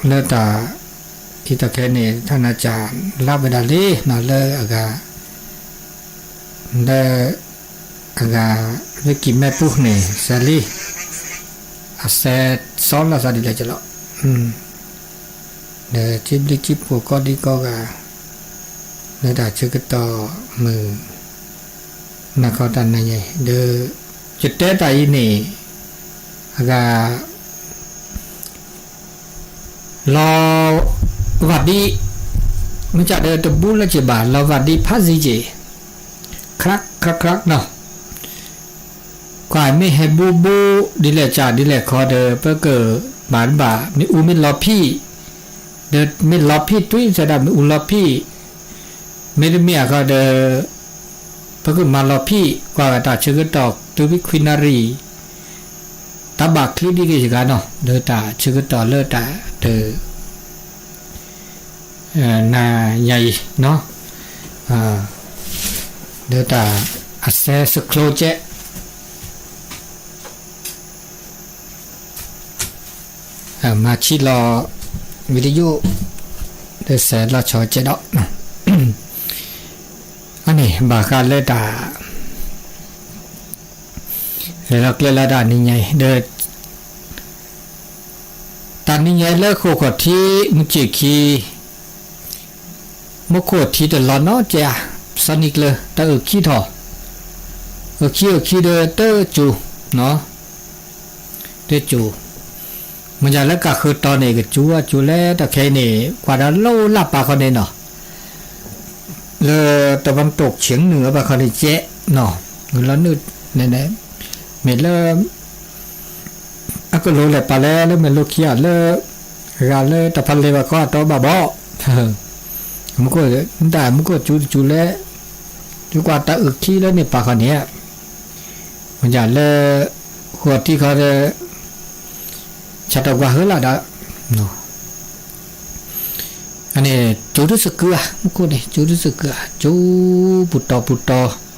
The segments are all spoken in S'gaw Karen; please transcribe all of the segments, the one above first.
လၢတၢ်အံၤတၢ်ခဲအံၤန့ၣ် ထနၢ်ကၠၣ်လါဝဲဒၣ်လံနီၤ လၢအဂၤ လၢ အဂၤ လၢကံၢ်မဲပူၤန့ၣ် စဲးလံ အစဲးစီလီၤသးဒ်လဲၣ်ကလီၤ ဒီးစံးဘျုးစံးဖှိၣ်ကိးဒံကိးဂၤ လၢတၢ်ဆၢကတီၢ်မုာ် နၤခီတၢ်နါညါအံၤ ဒီး ယတဲတၢ်အံၤန့ၣ် အဂၤ လီၤဂာ်ဒ် မ့ၢ်ကဒီးတဘူလၢက့ၤဘၣ် လီၤဂာ်ဒ်ဖးစ့က့ၤ ခရၣ်ခရၣ်ခရၣ်နီၤ ကွၢ်မ့ၢ်ဟဲဘူဘူ ဒ်လဲၣ်ကၢ်ဒ်လဲၣ်ခီဒီး ပကဘၣ်ဘၣ် မ့ၣ်အူမ့ၢ်လီၤဖံး ဒီးမ့ၢ်လီၤဖံးတွံသဒၣ်မ့ၣ်အူလီၤဖံး မ့တမ့ၢ်အခီဒီး ပကမၤလီၤဖံး ကွၢ်ဂၤတၢ်ဆၢကတီၢ်တုၤဖဲခွံနၣ်ရံၣ် တၢ်ဘၣ်ချံဒ်က့ၤစှၤနီၤ ဒီးတၢ်ဆၢကတီၢ်လၢတၢ်တ နၤညါအံၤနီၤ ဒီးတၢ်အစဲးစကျိၤကဲး မၤဆံးလီၤ video ဒီးစဲးလီၤဆီကဲးဒီး အန့ၣ် ဘၣ်ဃးလၢတၢ် လဲၤလီၤကျဲလၢတၢ်နံၤညါအံၤ ဒီး တၢ်နံၤညါအံၤလၢဃိာ်ခီၣ်ထံး မုၢ်ဆ့ၣ်ခံ မူခိၣ်ထံးတလီၤနီတစဲး စီၤနံၤကျၢၤ တၢ်အုၣ်ခံထီၣ် အုၣ်ခံအုၣ်ခံဒီးတကၠိၤ တကၠိၤ မ့ၢ်ယၤလၢကးဃုာ်တီၤန့ၣ် ကစူၤအကၠိၤလဲၣ် တၢ်ခဲအံၤန့ၣ် ကွၢ်ဒီးလီၢ်လၢ်ပာ်ခီန့ၣ်နီၤ လၢတဝၣ်တိၣ်ဆ့ၣ်နုာ်အပာ်ခီန့ၣ်ကဲးနီၤ ဂုၤလီၤနုာ်န့ၣ် မ့ၢ်လၢ အကလိၤလဲၣ်ပာ်လဲၣ်လၢမဲာ်လိခံဧါ လၢ ဂၤလၢတၢ်ဖးလဲၢ်ဘၣ်ခီအတီဘၣ်ဘီ မူခိၣ် မ့ၢ်တၢ်မူခိၣ်စူၤတစူၤလဲၣ် ယကွၢ်တၢ်အုၣ်ခံလၢန့ၣ်ပာ်ခီန့ၣ် မ့ၢ်ယၤလၢ ဃိာ်ထံးခီဒီး ဆၣ်တီၢ်ကွၢ်ဟၢလီၤဒီး အန့ၣ် ကၠိၤတစကုးဧါ မူခိၣ်န့ၣ် ကၠိၤတစကုးဧါ ကၠိၤပူၤတီၤပူၤတီၤ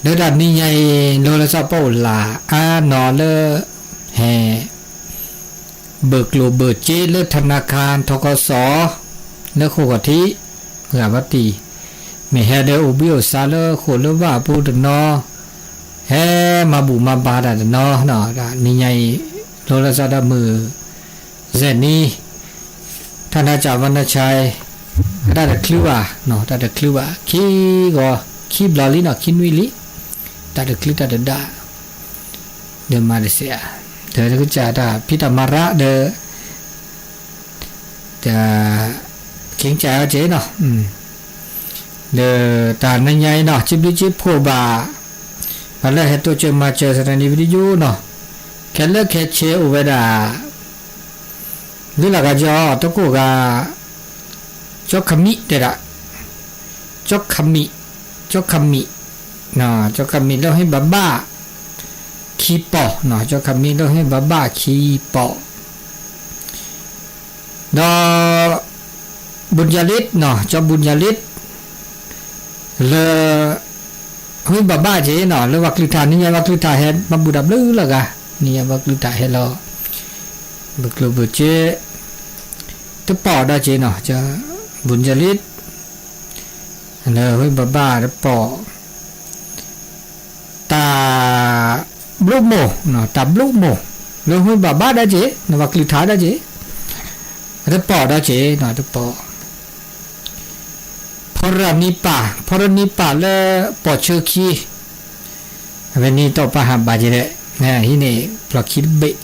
လၢတၢ်နံၤညါအံၤ လိၤလၢစီၤပီၣ်အိၣ်လၢ်အါနီၤလၢ ဟဲ ဘၢၣ်ကျိၤဘၢၣ်စ့လၢထနါခါ ထီကီစီ လၢဃိာ်ခီၣ်ထံး ဂၤဘၣ်တံၢ် မ့ၢ်ဟဲဒီးအိၣ်ဘှံးအိၣ်သါလၢဃိာ်လၢဝၣ်အပူၤတနီၤ ဟဲမၤဘူၣ်မၤဘါတၢ်တနီၤ နံၤညါအံၤ လိၤလၢစီၤဒီးမုၢ် စဲးနံၤ ထနၢ်ကၠၣ်ဝါနၢ်ဆဲး အတၢ်တချုးဘၣ် တၢ်တချုးဘၣ် ခံဂီၤ ခံဘျီလံနီၤ ခံနွံလံ တၢ်တချုးတၢ်တဒါ ဒီးမၤတစဲးဧါ ဒီးတကစၢ်တၢ်ဖံးတၢ်မၤရၣ်ဒီး တၢ် က့ၤကၢ်အီၤက့ၤနီၤ ဒီးတၢ်နံၤညါအံၤနီၤ စံးဘျုးစံးဖှိၣ်ဘၣ် ပှၤလၢဟဲတိစၢၤမၤစၢၤသရၣ်နံၤ video နီၤ ခဲလၢာ်ခဲဆ့အိၣ်ဝဲဒၣ် ဒ်လၢကီၢ် တကိၣ်ဂၤ ကၠီခမံတဲဒၣ် ကၠီခမံ ကၠီခမံ ကၠီခမံလၢဟ့ၣ်ဘၣ်ဘၣ် ခံပီၢ် ကၠီခမံလၢဟ့ၣ်ဘၣ်ဘၣ်ခံပီၢ် ဒီး ဘူးယၤလံး ကၠီဘူးယၤလံး လၢ ဟ့ၣ်ဘၣ်ဘၣ်က့ၤနီၤ လၢပှၤကလုာ်ထါ နံၤညါပှၤကလုာ်ထါဟဲ မၤဘူၣ်တၢ်ဘျုးလၢအဂၤ နံၤညါပှၤကလုာ်ထါဟဲလီၤ ဘုၣ်ကျိၤဘုၣ်စ့ တပီၢ်ဒီးက့ၤနီၤ ဘူးယၤလံး လၢဟ့ၣ်ဘၣ်ဘၣ်တပီၢ် တၢ် ဘျုးမိၢ် တၢ်ဘျုးမိၢ် လၢဟ့ၣ်ဘၣ်ဘၣ်ဒီးက့ၤ နပှၤကလုာ်ထါဒီးက့ၤ တပီၢ်ဒီးက့ၤ တပီၢ် ဖီရနံပၢ် ဖီရနံပၢ်လၢပိာ်ဆၢခံ အဝဲန့ၣ်တၢ်ပာ်ဟးဘၣ်က့ၤဒီး ဟံးန့ၢ်ပျီၢ်ခံတဘ့ၣ်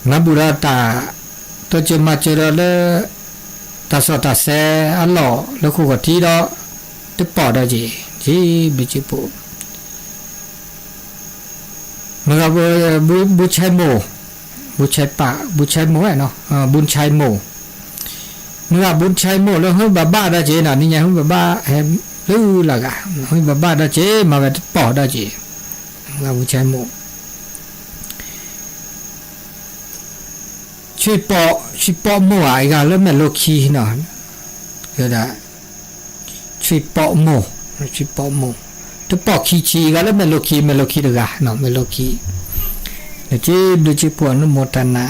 မၤဘူၣ်ဒီးတၢ် တိစၢၤမၤစၢၤဒီးလၢ တၢ်စီၣ်တၢ်ဆဲးအလီၢ်လၢဃိာ်ခီၣ်ထံးဒီး တပီၢ်ဒီးက့ၤ က့ၤဘျုးက့ၤဖှိၣ် မ့ၢ်ဂ့ၤ ဘူးဆဲမိၢ် ဘူးဆဲပၢ် ဘူးဆဲမိၢ်ဝဲနီၤ ဘူးဆဲမိၢ် မ့ၢ်ဂ့ၤ ဘူးဆဲမိၢ်လၢဟ့ၣ်ဘၣ်ဘၣ်ဒီးက့ၤနီၤ နံၤညါဟ့ၣ်ဘၣ်ဘၣ်ဟဲဘျုးလၢအဂၤ ဟ့ၣ်ဘၣ်ဘၣ်ဒီးက့ၤ မၤဝဲတပီၢ်ဒီးက့ၤ မ့ၢ်ဂ့ၤ ဘူးဆဲမိၢ် ဆွံၣ်ပိာ် ဆွံၣ်ပိာ်မိၢ်ဧါ အဂၤလၢမဲာ်လိခံနီၤ ဝဲဒၣ် ဆွံၣ်ပိာ်မိၢ် ဆွံၣ်ပိာ်မိၢ် တပီၢ်ခံဆံ အဂၤလၢမဲာ်လိခံ မဲာ်လိခံတဂၤ မဲာ်လိခံ စ့ဘျုးစ့ဖှိၣ် အနုမောทนา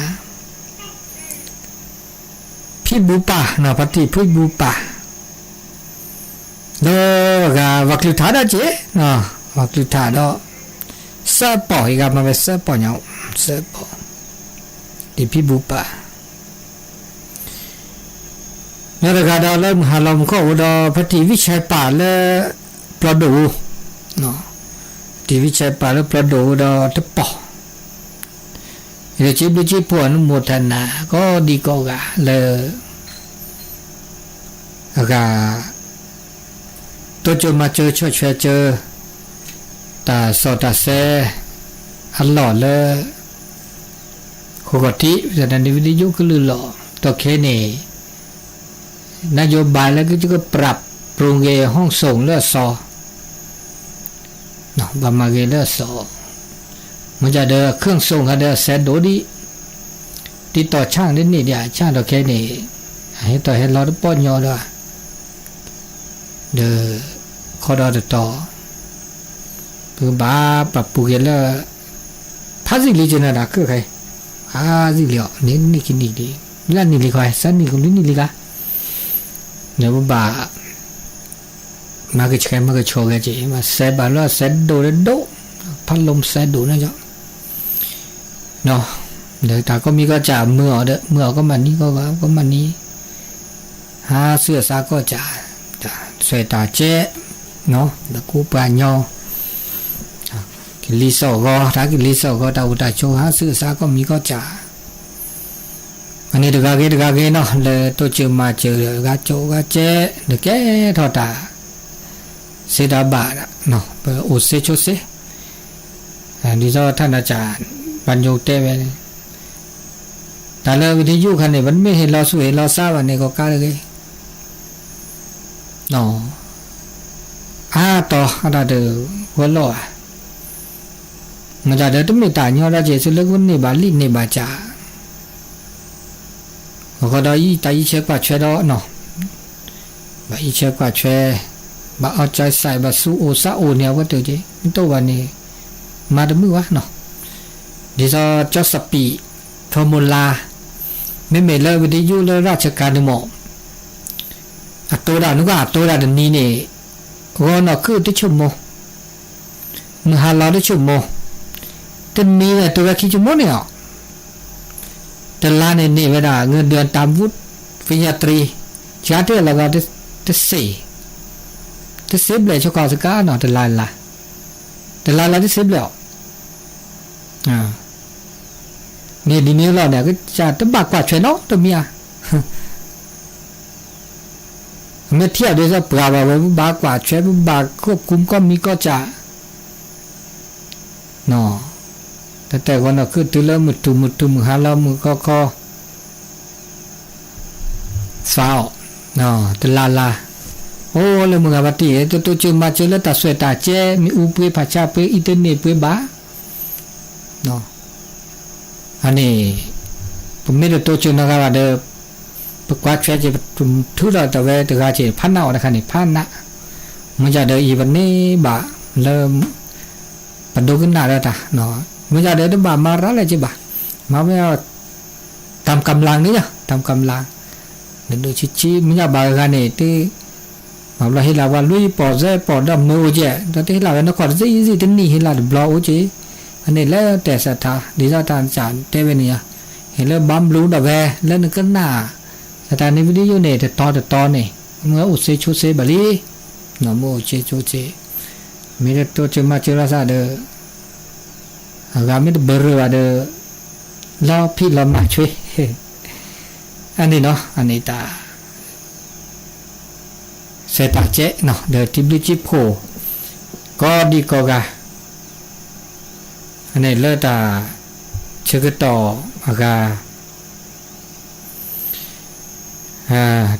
ဖံဘူပၢ် ဖါတံၢ်ဖံဘူပၢ် ဒီးအဂၤ ပှၤကလုၢ်ကထါဒၣ်က့ၤ ပှၤကလုၢ်ကထါဒီး စၢပီၣ် အဂၤမၤဝဲစၢပီၣ်ညါ စၢပီၣ် တံၢ်ဖံဘူပၢ် ဒီးတဂၤဒီးလၢမုၢ်ဟါလီၤမူခိၣ်အိၣ်ဒီး ဖါတံၢ်ဝံၣ်ဆဲးပၢ်လၢ ပျီဒိၣ်ဧိၤ, ဖါတံၢ်ဝံၣ်ဆဲးပၢ်လၢပျီဒိၣ်ဧိၤဒီးတပီၣ်, ယစ့ဘျုးစ့ဖှိၣ် အနုမောทนา ကိးဒံကိးဂၤလၢ အဂၤ တိစၢၤမၤစၢၤဆီၣ်ထွဲစၢၤ တၢ်စီၣ်တၢ်ဆဲ အလီၢ်လၢ ဃိးကီၢ်ထံး ပသနံးဝံဒံယိကလုၢ်လီၢ် ဒီးခဲအံၤန့ၣ် นโยบาย လၢကကပၢၤပြူၤက့ၤ ห้องส่ง လၢအစီၤ ဘၣ်မၤဂ့ၤလၢအစီၤ, မ့ၢ်ဒၣ်ဒီး เครื่องส่ง ဟးဒီးအစဲဒိၣ်ဒံး, တံတီၢ်ဆၣ်ဒ်န့ၣ်ဒံး ဆၣ်ဒီးခဲအံၤန့ၣ် အဟဲတီၢ်ဟဲလီၤတပီၢ်ညီဒီး ဒီး ခီဒီးတတီၤ ပကဘၣ်ပာ်ပူၤက့ၤလၢ ဖးစံၣ်လံကနၣ်ဒၣ်ကၢၢ်ခဲအံၤ, ဖးစံၣ်လံအီၤ န့ၣ်နံၣ်ခံနံၣ်လံ, လၢနံၣ်လံခီ စဲနံၣ်ကဘျုးနံၣ်လံခီ, ဒီးပဘၣ် မၤကဆှဲမၤကဆှီဂဲၤက့ၤ မၤစဲဘၣ်လီၤစဲဒိၣ်ဒိၣ်, ဖးလိမၤစဲဒိၣ်န့ၣ်ကီး ဒီးတၢ်ကီမံၤကီၢ်စၢ်မုာ်အီၤဒီး မုာ်အီၤကီမးနံၤကီၢ်ဂၤ ကီမးနံၤ ဟးဆူအစးကီၢ်စၢ်, တၢ်ဆွဲတၢ်ကဲး, ဒီးကူပှၤညီ, ကလံၤစိးဂီၤ တၢ်ကလံၤစိးဂီၤ တၢ်အိၣ်တၢ်ဆိး ဟးဆူအစးကီၢ်မံၤကီၢ်စၢ်, အန့ၣ်တဂၤဂ့ၤတဂၤဂ့ၤနီၤ လၢတိစၢၤမၤစၢၤဒီး ဂၤကၠိဂၤကဲး ဒီးကဲထီၣ်တၢ် စ့တၢ်ဘၣ်, ပအိၣ်စ့ဆိစ့ ဒ်သိးထါနၤစၢ် ပှၤညိတဲဝဲန့ၣ်, တၢ်လၢဝံၤတယုၢ်ခါန့ၣ် ပမ့ၢ်ဟ့ၣ်လီၤဆူၣ်ဟ့ၣ်လီၤဆါဘၣ်န့ၣ် ကီးကါတဂ့ၤ, အါတီၤအတၢ်တဂီၤလီၤဧါ, မတၤဒီးတမ့ၢ်တၢ်ညီတၢ်စဲးဆူလၢကန့ၢ်ဘၣ်လံာ်န့ၢ်ဘၣ်စၢ် အဃိဒီးတၢ်အံးဆဲးကွၢ်ဆှဲဒီးနီၤ, ဘၣ်အံးဆဲးကွၢ်ဆှဲ, ဘၣ်အီၣ်ကၠဲးစဲး ဘၣ်ဆူအအိၣ်စးအိၣ်န့ၣ် အဝဲတက့ၢ် မ့ၢ်တအိၣ်ဘၣ်န့ၣ် မၤတမုာ်ဘၣ်နီၤ, ဒ်သိးကၠီစပံး ထီမိၤလါ, မ့မ့ၢ်လၢဝံၤတယုၢ်လၢရၣ်ဆကၤန့ၣ်မး အတိဒၣ်နုၢ်ကီၢ်အတိဒၣ်တနံၤန့ၣ် ဂီၤနီၢ်ခုၣ်တဆၢၣ်မိၢ်, မုၢ်ဟါလီၤတဆၢၣ်မိၢ်, တနံၤန့ၣ်တိဝဲခံဆၢၣ်မိၢ်န့ၣ်လီၤ, တလါန့ၣ်န့ၢ်ဝဲဒၣ် เงินเดือนตามวุฒิ ပညာตรี ဆှါတ့ၢ်လီၤဂီၤ တစ့ၢ်, တစ့ဘျဲၣ်ဆိကီၢ်စကါနီၤ တလါလါ, တလါလါတစ့ဘျဲၣ်အီၤ န့ၣ်ဒ်န့ၣ်လီၤန့ၣ် ကစၢ်တဘၣ်ကွၢ်ထွဲနီတမံၤဧါ, မ့ၢ်ထံၣ်အဒိးစၢပှၤဘၣ်ဝဲ ပဘၣ်ကွၢ်ထွဲ ပဘၣ်ခိၣ်ကူမကီၢ်မံကီၢ်စၢ် တတဲာ်ဂီၤနီၢ်ခုၣ်တုၤလၢမုၢ်ထူၣ်မုၢ်ထူၣ်မုၢ်ဟါလီၤမုၢ်ခီခီ သးအီၣ် တလါလါ, အိၣ်လၢမုၢ်ဂၤဘၣ်တံၢ် တတိစၢၤမၤစၢၤလၢတၢ်ဆွဲးတၢ်ကဲ မ့ၣ်အူပှ့ၤဖးဆါပှ့ၤ internet ပှ့ၤဘၣ်, အန့ၣ် ပမ့ၢ်တတိစၢၤနီတဂၤဘၣ်ဒီး ပကွၢ်ထွဲက့ၤ ပထုးထီၣ်တၢ်ဝဲတဂၤက့ၤ ဖးနးအီၤတခါန့ၣ် ဖးနး, မ့ၢ်ယၤဒီးအံၤပန့ၢ်ဘၣ်လၢ ပဒိကနၣ်ဒီးတၢ်, မ့ၢ်ယၤဒီးတဘၣ်မၤရၤလဲၣ်က့ၤဘၣ်, မၤဝဲ တၢ်ကမျၢ်န့ၣ်ယၤ တၢ်ကမျၢ် ဒိၣ်ဒိၣ်ဆံးဆံး မ့ၢ်ယၤဘၣ်ဂၤန့ၣ် တ မၤဘျီဟ့ၣ်လီၤပှၤလွံၢ်ပီၢ်စဲပီၢ်ဒီးမၢအိၣ်ကဲ, ဒီးတဟ့ၣ်လီၤဝဲနီၢ်ခီၣ်တစ့ယံၤစ့တနံၣ်ဟ့ၣ်လီၤတဘျီအိၣ်က့, အန့ၣ်လၢတဲာ်စးထါ ဒ်သိးတၢ်စၢ်တဲဝဲန့ၣ်ယၤ, ဟ့ၣ်လၢဘၣ်ဘျုးဒီးဝဲ လၢနကနၣ် စးထါန့ၣ် video န့ၣ် တတီတတီန့ၣ် မ့ၢ်အိၣ်စ့ဆိစ့ဘၣ်လံ, မ့ၢ်အိၣ်စ့ဆိစ့, မ့ၢ်တတိစၢၤမၤစၢၤလီၤသးဒီး အဂၤမ့ၢ်တဘၢရၢဘၣ်ဒီး လီၤဖံးလီၤမၤဆွ့ အန့ၣ်နီၤ အန့ၣ်တၢ် စဲးတၢ်ကဲးနီၤ ဒီးစံးဘျုးစံးဖှိၣ် ကိးဒံကိးဂၤ အန့ၣ်လၢတၢ်ဆၢကတီၢ်အဂၤ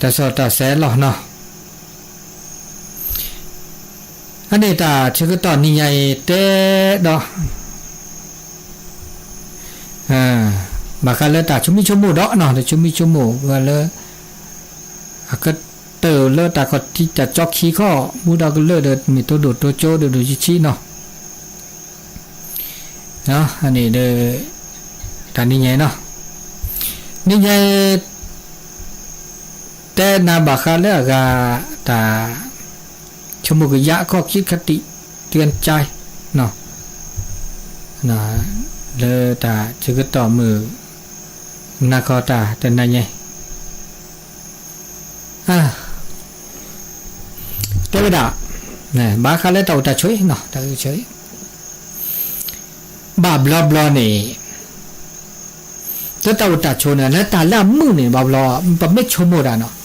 တၢ်စီၣ်တၢ်ဆဲးလီၤနီၤ အန့ၣ်တၢ်ဆၢကတီၢ်နံၤညါအံၤတဲဒီး ဘၣ်ဃးလၢတၢ်ဆိမိၣ်ဆိကမိၣ်ဒီးနီၤ တၢ်ဆိမိၣ်ဆိကမိၣ်ဝဲလၢ အကတၢၢ်လၢတၢ်ခီၣ်ထံးတၢ်ကၠီခံခီၣ် ဘူးဒီးကလၢာ်ဒီးမ့ၢ်တိဒိၣ်တိကၠိဒိၣ်ဒိၣ်ဆံးဆံးနီၤ န့ၣ်ဒီး တၢ်နံၤညါအံၤနီၤ, နံၤညါအံၤ တဲနၤဘၣ်ဃးလၢအဂၤ တၢ် ဆိကမိၣ်ကယၤအခီၣ်ခံခတံၣ် တကဲကၠဲ နီၤ, လၢတၢ်ဆၢကတီၢ်မုၢ် နၤခီတၢ်တနၤညါ တဲဝဲဒၣ် ဘၣ်ဃးလၢတၢ်အိၣ်တၢ်ဆိးနီၤ, တၢ်အိၣ်ဆိး ဘၣ်ဘျီဘျီန့ၣ် လၢတၢ်အိၣ်တၢ်ဆိးန့ၣ် လၢတၢ်လၢအမုာ်န့ၣ် ဘၣ်ဘျီ ပမ့ၢ်ဆိကမိၣ်တၢ်နီၤ,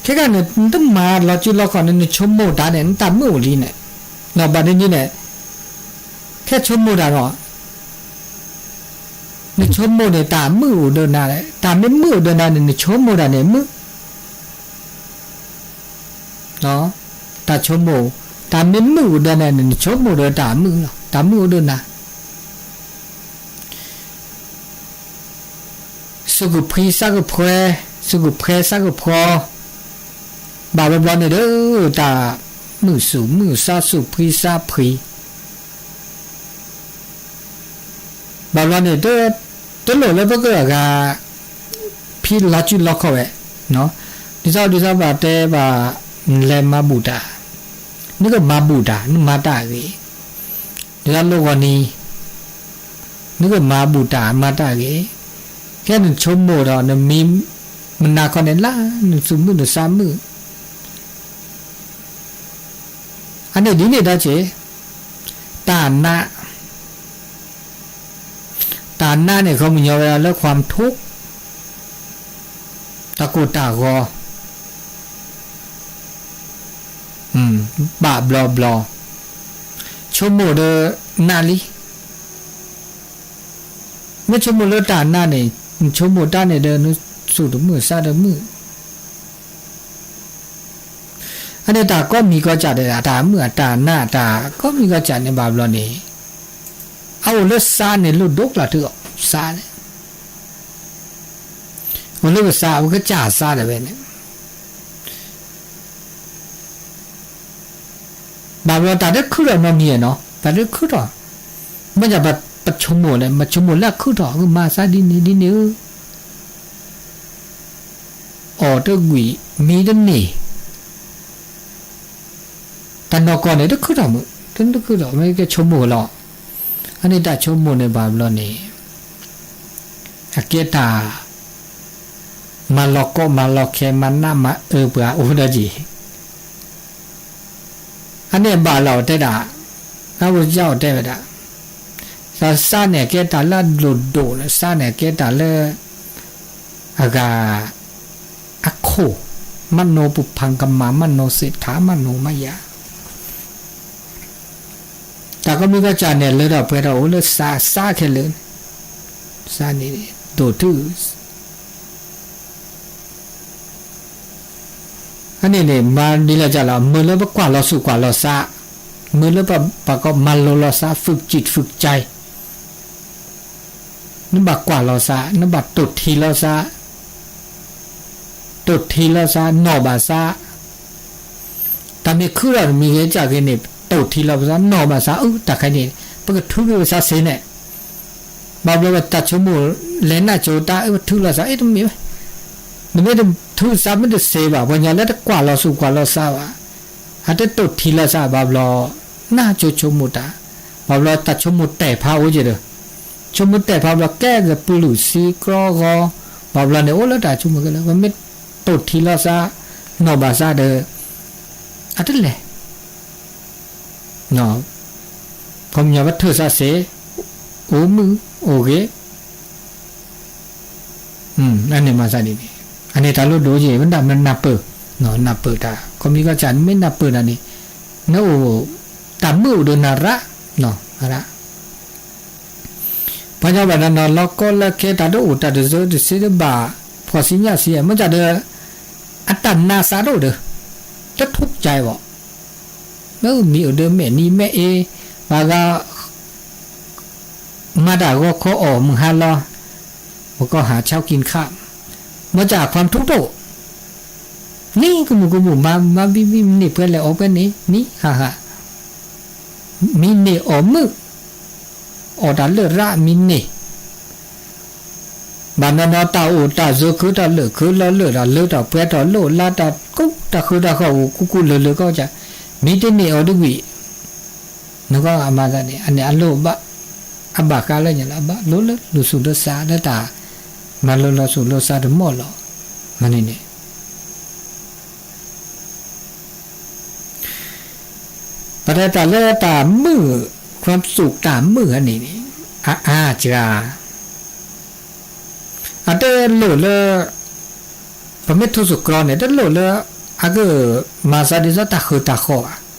ခဲကနံၣ်န့ၣ် နတမၤလီၤစုလီၤခီၣ်န့ၣ် နဆိကမိၣ်တၢ်န့ၣ် နတၢ်မုာ်အိၣ်လံန့ၣ်, ဘၣ်ဒ်န့ၣ်န့ၣ် ခဲဆိကမိၣ်တၢ်နီၤ နဆိကမိၣ်န့ၣ် တၢ်မုာ်အိၣ်ဒီးနၤ, တၢ်မ့ၢ်မုာ်အိၣ်ဒီးနၤန့ၣ် နဆိကမိၣ်တၢ်န့ၣ်မုာ်, တၢ်ဆိကမိၣ်, တၢ်မ့ၢ်မုာ်အိၣ်ဒီးနၤန့ၣ် နဆိကမိၣ်ဒီးတၢ်မုာ်လီၤ, တၢ်မုာ်အိၣ်ဒီးနၤ, စူၢ်ကဖှံစါကဖှဲ, စူၢ်ကဖှဲစါကဖှီ, ဘၣ်ဘျီဘျီန့ၣ်ဒီး တၢ်မုာ်စူၢ်မုာ်စါ စူၢ်ဖှံစါဖှံ ဘၣ်ဘျီန့ၣ် တလိၣ်လၢပကအဂၤ ဖံးလီၤစုလီၤခီၣ်ဝဲ, ဒ်သိးဒ်သိးဘၣ်တဲဘၣ် နလဲၤမၤဘူၣ်တၢ်, နကမၤဘူၣ်တၢ် နမၤတၢ်အဂ့ၤ, ဒ်သိးလိၣ်ဂီၤနံၤ နကမၤဘူၣ်တၢ်မၤတၢ်အဂ့ၤ, ခဲနဆိကမိၣ်ဒီး နမံၤမနၤခီန့ၣ်လၢ နစူၢ်မုာ်နစါမုာ် အန့ၣ်ဒ်န့ၣ်ဒီးက့ၤ, တၢ်နး, တၢ်နးန့ၣ် ခီပညီဝဲဒၣ်လၢ ความทุกข์ တၢ်ကိၢ်တၢ်ဂီၤ, ဘၣ်ဘျီဘျီ, ဆိကမိၣ်ဒီးနးလံ, မ့ၢ်ဆိကမိၣ်လၢတၢ်နးန့ၣ် နဆိကမိၣ်တၢ်န့ၣ်ဒီး နစူၢ်တမုာ်စါတမုာ် အန့ၣ်တၢ်ကိးမံၤကိးစၢ်ဒဲး တၢ်မုာ်အတၢ်နး တၢ်ကိးမံၤကိးစၢ်န့ၣ် ဘၣ်ဘျီန့ၣ် အအိၣ်လၢစါန့ၣ် လိၣ်ဒိၣ်ကျါထုအီၤ စါန့ၣ် အိၣ်လၢကစါ အဝဲကစၢ်စါဒၣ်ဝဲန့ၣ် ဘၣ်ဘျီတၢ်တခုထီၣ်နီတမံၤနီၤ တၢ်တခုထီၣ်, မ့ၢ်ပဆိကမိၣ်လဲၣ် ပဆိကမိၣ်လၢအခုထီၣ် ကမၤစါဒ်န့ၣ်ဒ်န့ၣ်ဧၢ အီၣ်တကွံာ် မံတန့ၢ် တၢ်နီၢ်ကီၢ်န့ၣ် တခုထီၣ်မုၢ် တခုထီၣ် မ့ၢ်ကဲဆိကမိၣ်လီၤ. အန့ၣ်တၢ်ဆိကမိၣ်န့ၣ်ဘၣ်ဘျီန့ၣ် အကဲတၢ် မၤလီၤကိးမၤလီၤခဲ မၤနးမၤအၢပှၤအိၣ်ဒီးက့ၤ အန့ၣ်ဘၣ်လီၤတဲဒၣ် အဝဲကၠီတဲဝဲဒၣ် စါန့ၣ် အကဲတၢ်လၢအလိၣ်ဒိၣ် စါန့ၣ် အကဲတၢ်လၢ အဂၤ အခိၣ် မၤနိပုဖံကမၤ မၤနိစ့းထး မၤနိမယၤ တၢ်ကီမံၤကီၢ်စၢ်န့ၣ် လၢထီၣ်ပှဲၤထီၣ်အိၣ်လၢစါ စါခဲလၢာ် စါန့ၣ် ဒိၣ်တုၤ အန့ၣ်န့ၣ် မၤဒ်လဲၣ်ကၢ်လီၤ မ့ၢ်လၢပကွၢ်လီၤဆူၣ်ကွၢ်လီၤစါ မ့ၢ်လၢပပှၤကီမၤလိလီၤစါ ฝึกจิตฝึกใจ နဘၣ်ကွၢ်လီၤစါ နဘၣ်တိၢ်ထံလီၤစါ တိၢ်ထံလီၤစါ နီၢ်ဘၣ်စါ တၢ်မ့ၢ်ခုထီၣ်တမံၤဂ့ၤကၢ်ဂ့ၤန့ၣ် တိၢ်ထံလီၤပစါ နီၢ်ဘၣ်စါ အု တၢ်ခဲအံၤန့ၣ် ပကထုးက့ၤပစါစ့န့ၣ် ဘၣ်ဘျီဝဲတၢ်ဆိကမိၣ် လဲၤနးကၠိတၢ်အု ပထုးလီၤစါအ့ၣ်တမ့ၢ်ဘၣ် နမ့ၢ်တထုးစါမ့ၢ်တစ့ဘၣ် ပှၤညီလၢတကွၢ်လီၤဆူၣ်ကွၢ်လီၤစါဘၣ် အတတိၢ်ထံလီၤစါဘၣ်ဘျီ နးကၠိဆိကမိၣ်တၢ် ဘၣ်ဘျီတၢ်ဆိကမိၣ်တဲာ်ဖးအိၣ်က့ၤဒီး ဆိကမိၣ်တဲာ်ဖးဘျီကဲကပျုၢ်စံကြီဂီၤ ဘၣ်ဘျီန့ၣ်အိၣ်လၢတၢ်ဆိကမိၣ်ကဲလၢ ပမ့ၢ်တိၢ်ထံလီၤစါ နီၢ်ဘၣ်စါဒီး အတလဲၤ ခီပညီပထုးစါစ့ အိၣ်မုာ်အိၣ်ဂ့ၤ အန့ၣ်မၤစၢ်ဒ်န့ၣ် အန့ၣ်တၢ်လိၣ်ဒိၣ်ယံၤ မ့ၢ်ဒၣ်မ့ၢ်နၢ်ပၢၢ် နၢ်ပၢၢ်တၢ် ခီပညီကစၢ် နမ့ၢ်နၢ်ပၢၢ်တၢ်န့ၣ် နအိၣ် တၢ်မုာ်အိၣ်ဒီးနၤရၣ် ရၣ် ပှၤညီဘၣ်နီၤနီၤ လီၤကီလၢခဲ တၢ်တအိၣ်တၢ်တစၢတစ့တဘၣ် ဖှီၣ်စံညၣ်စံ မ့ၢ်ကၢ်ဒီး အတၢ်နးစါတအိၣ်ဒီး တထူၣ်ကၠဲဘၣ် မ့ၢ်မံၤအိၣ်ဒီးမဲာ်နံၤမဲာ်အ့ ဘၣ်ဂၤ မၤတၢ်ဂီၤခီအီၣ်မုၢ်ဟါလီၤ ပကီၢ်ဟးဆါကံခါ မ့ၢ်ကၢ်ခွါထူၣ်တအိၣ် နံၤကမူၣ်ကမူၣ် မၤမၤဘံဘံ မနံၤပှဲၤလဲၣ်အီၣ်ပှဲၤန့ၣ် နံၤဟးဟး မံၤန့ၢ်အီၣ်မုာ် အီၣ်တၢ်လၢၢ်ရၣ်မံၤန့ၣ် ဘၣ်နီၢ်နီၢ်တၢ်အိၣ်တၢ်ဆိး ခုတၢ်လၢာ်ခုလီၤလၢာ် တၢ်လၢတၢ်ပှဲၤထီၣ် လၢအိၣ်လၢတၢ်ကိး တၢ်ဃုာ်တၢ်ဃီၣ်အိၣ်ကူကူလၢာ်လၢာ်ကီၢ်ကၢ် မ့ၢ်တန့ၢ်အီၤတဝံၣ် နကီၢ်အမၤသးန့ၣ် အန့ၣ်အလိၣ်ဘၣ် အဘၣ်ဃးလၢညါလၢအဘၣ်လိၣ်လၢလူၤဆူၣ်လိၤစးလၢတၢ် မၤလိလီၤဆူၣ်လိၤစးတမီၢ်လီၤ. မ့ၢ်န့ၣ်န့ၣ် ပတဲတၢ်လၢတၢ်မုာ် ความสุขတၢ်မုာ်န့ၣ်န့ၣ် အအါစှၤ အတလိၣ်လၢ ပမ့ၢ်ထိၣ်သတြီၤန့ၣ် တလိၣ်လၢ အကမၤသးဒ်သိးတၢ်ဃုာ်တၢ်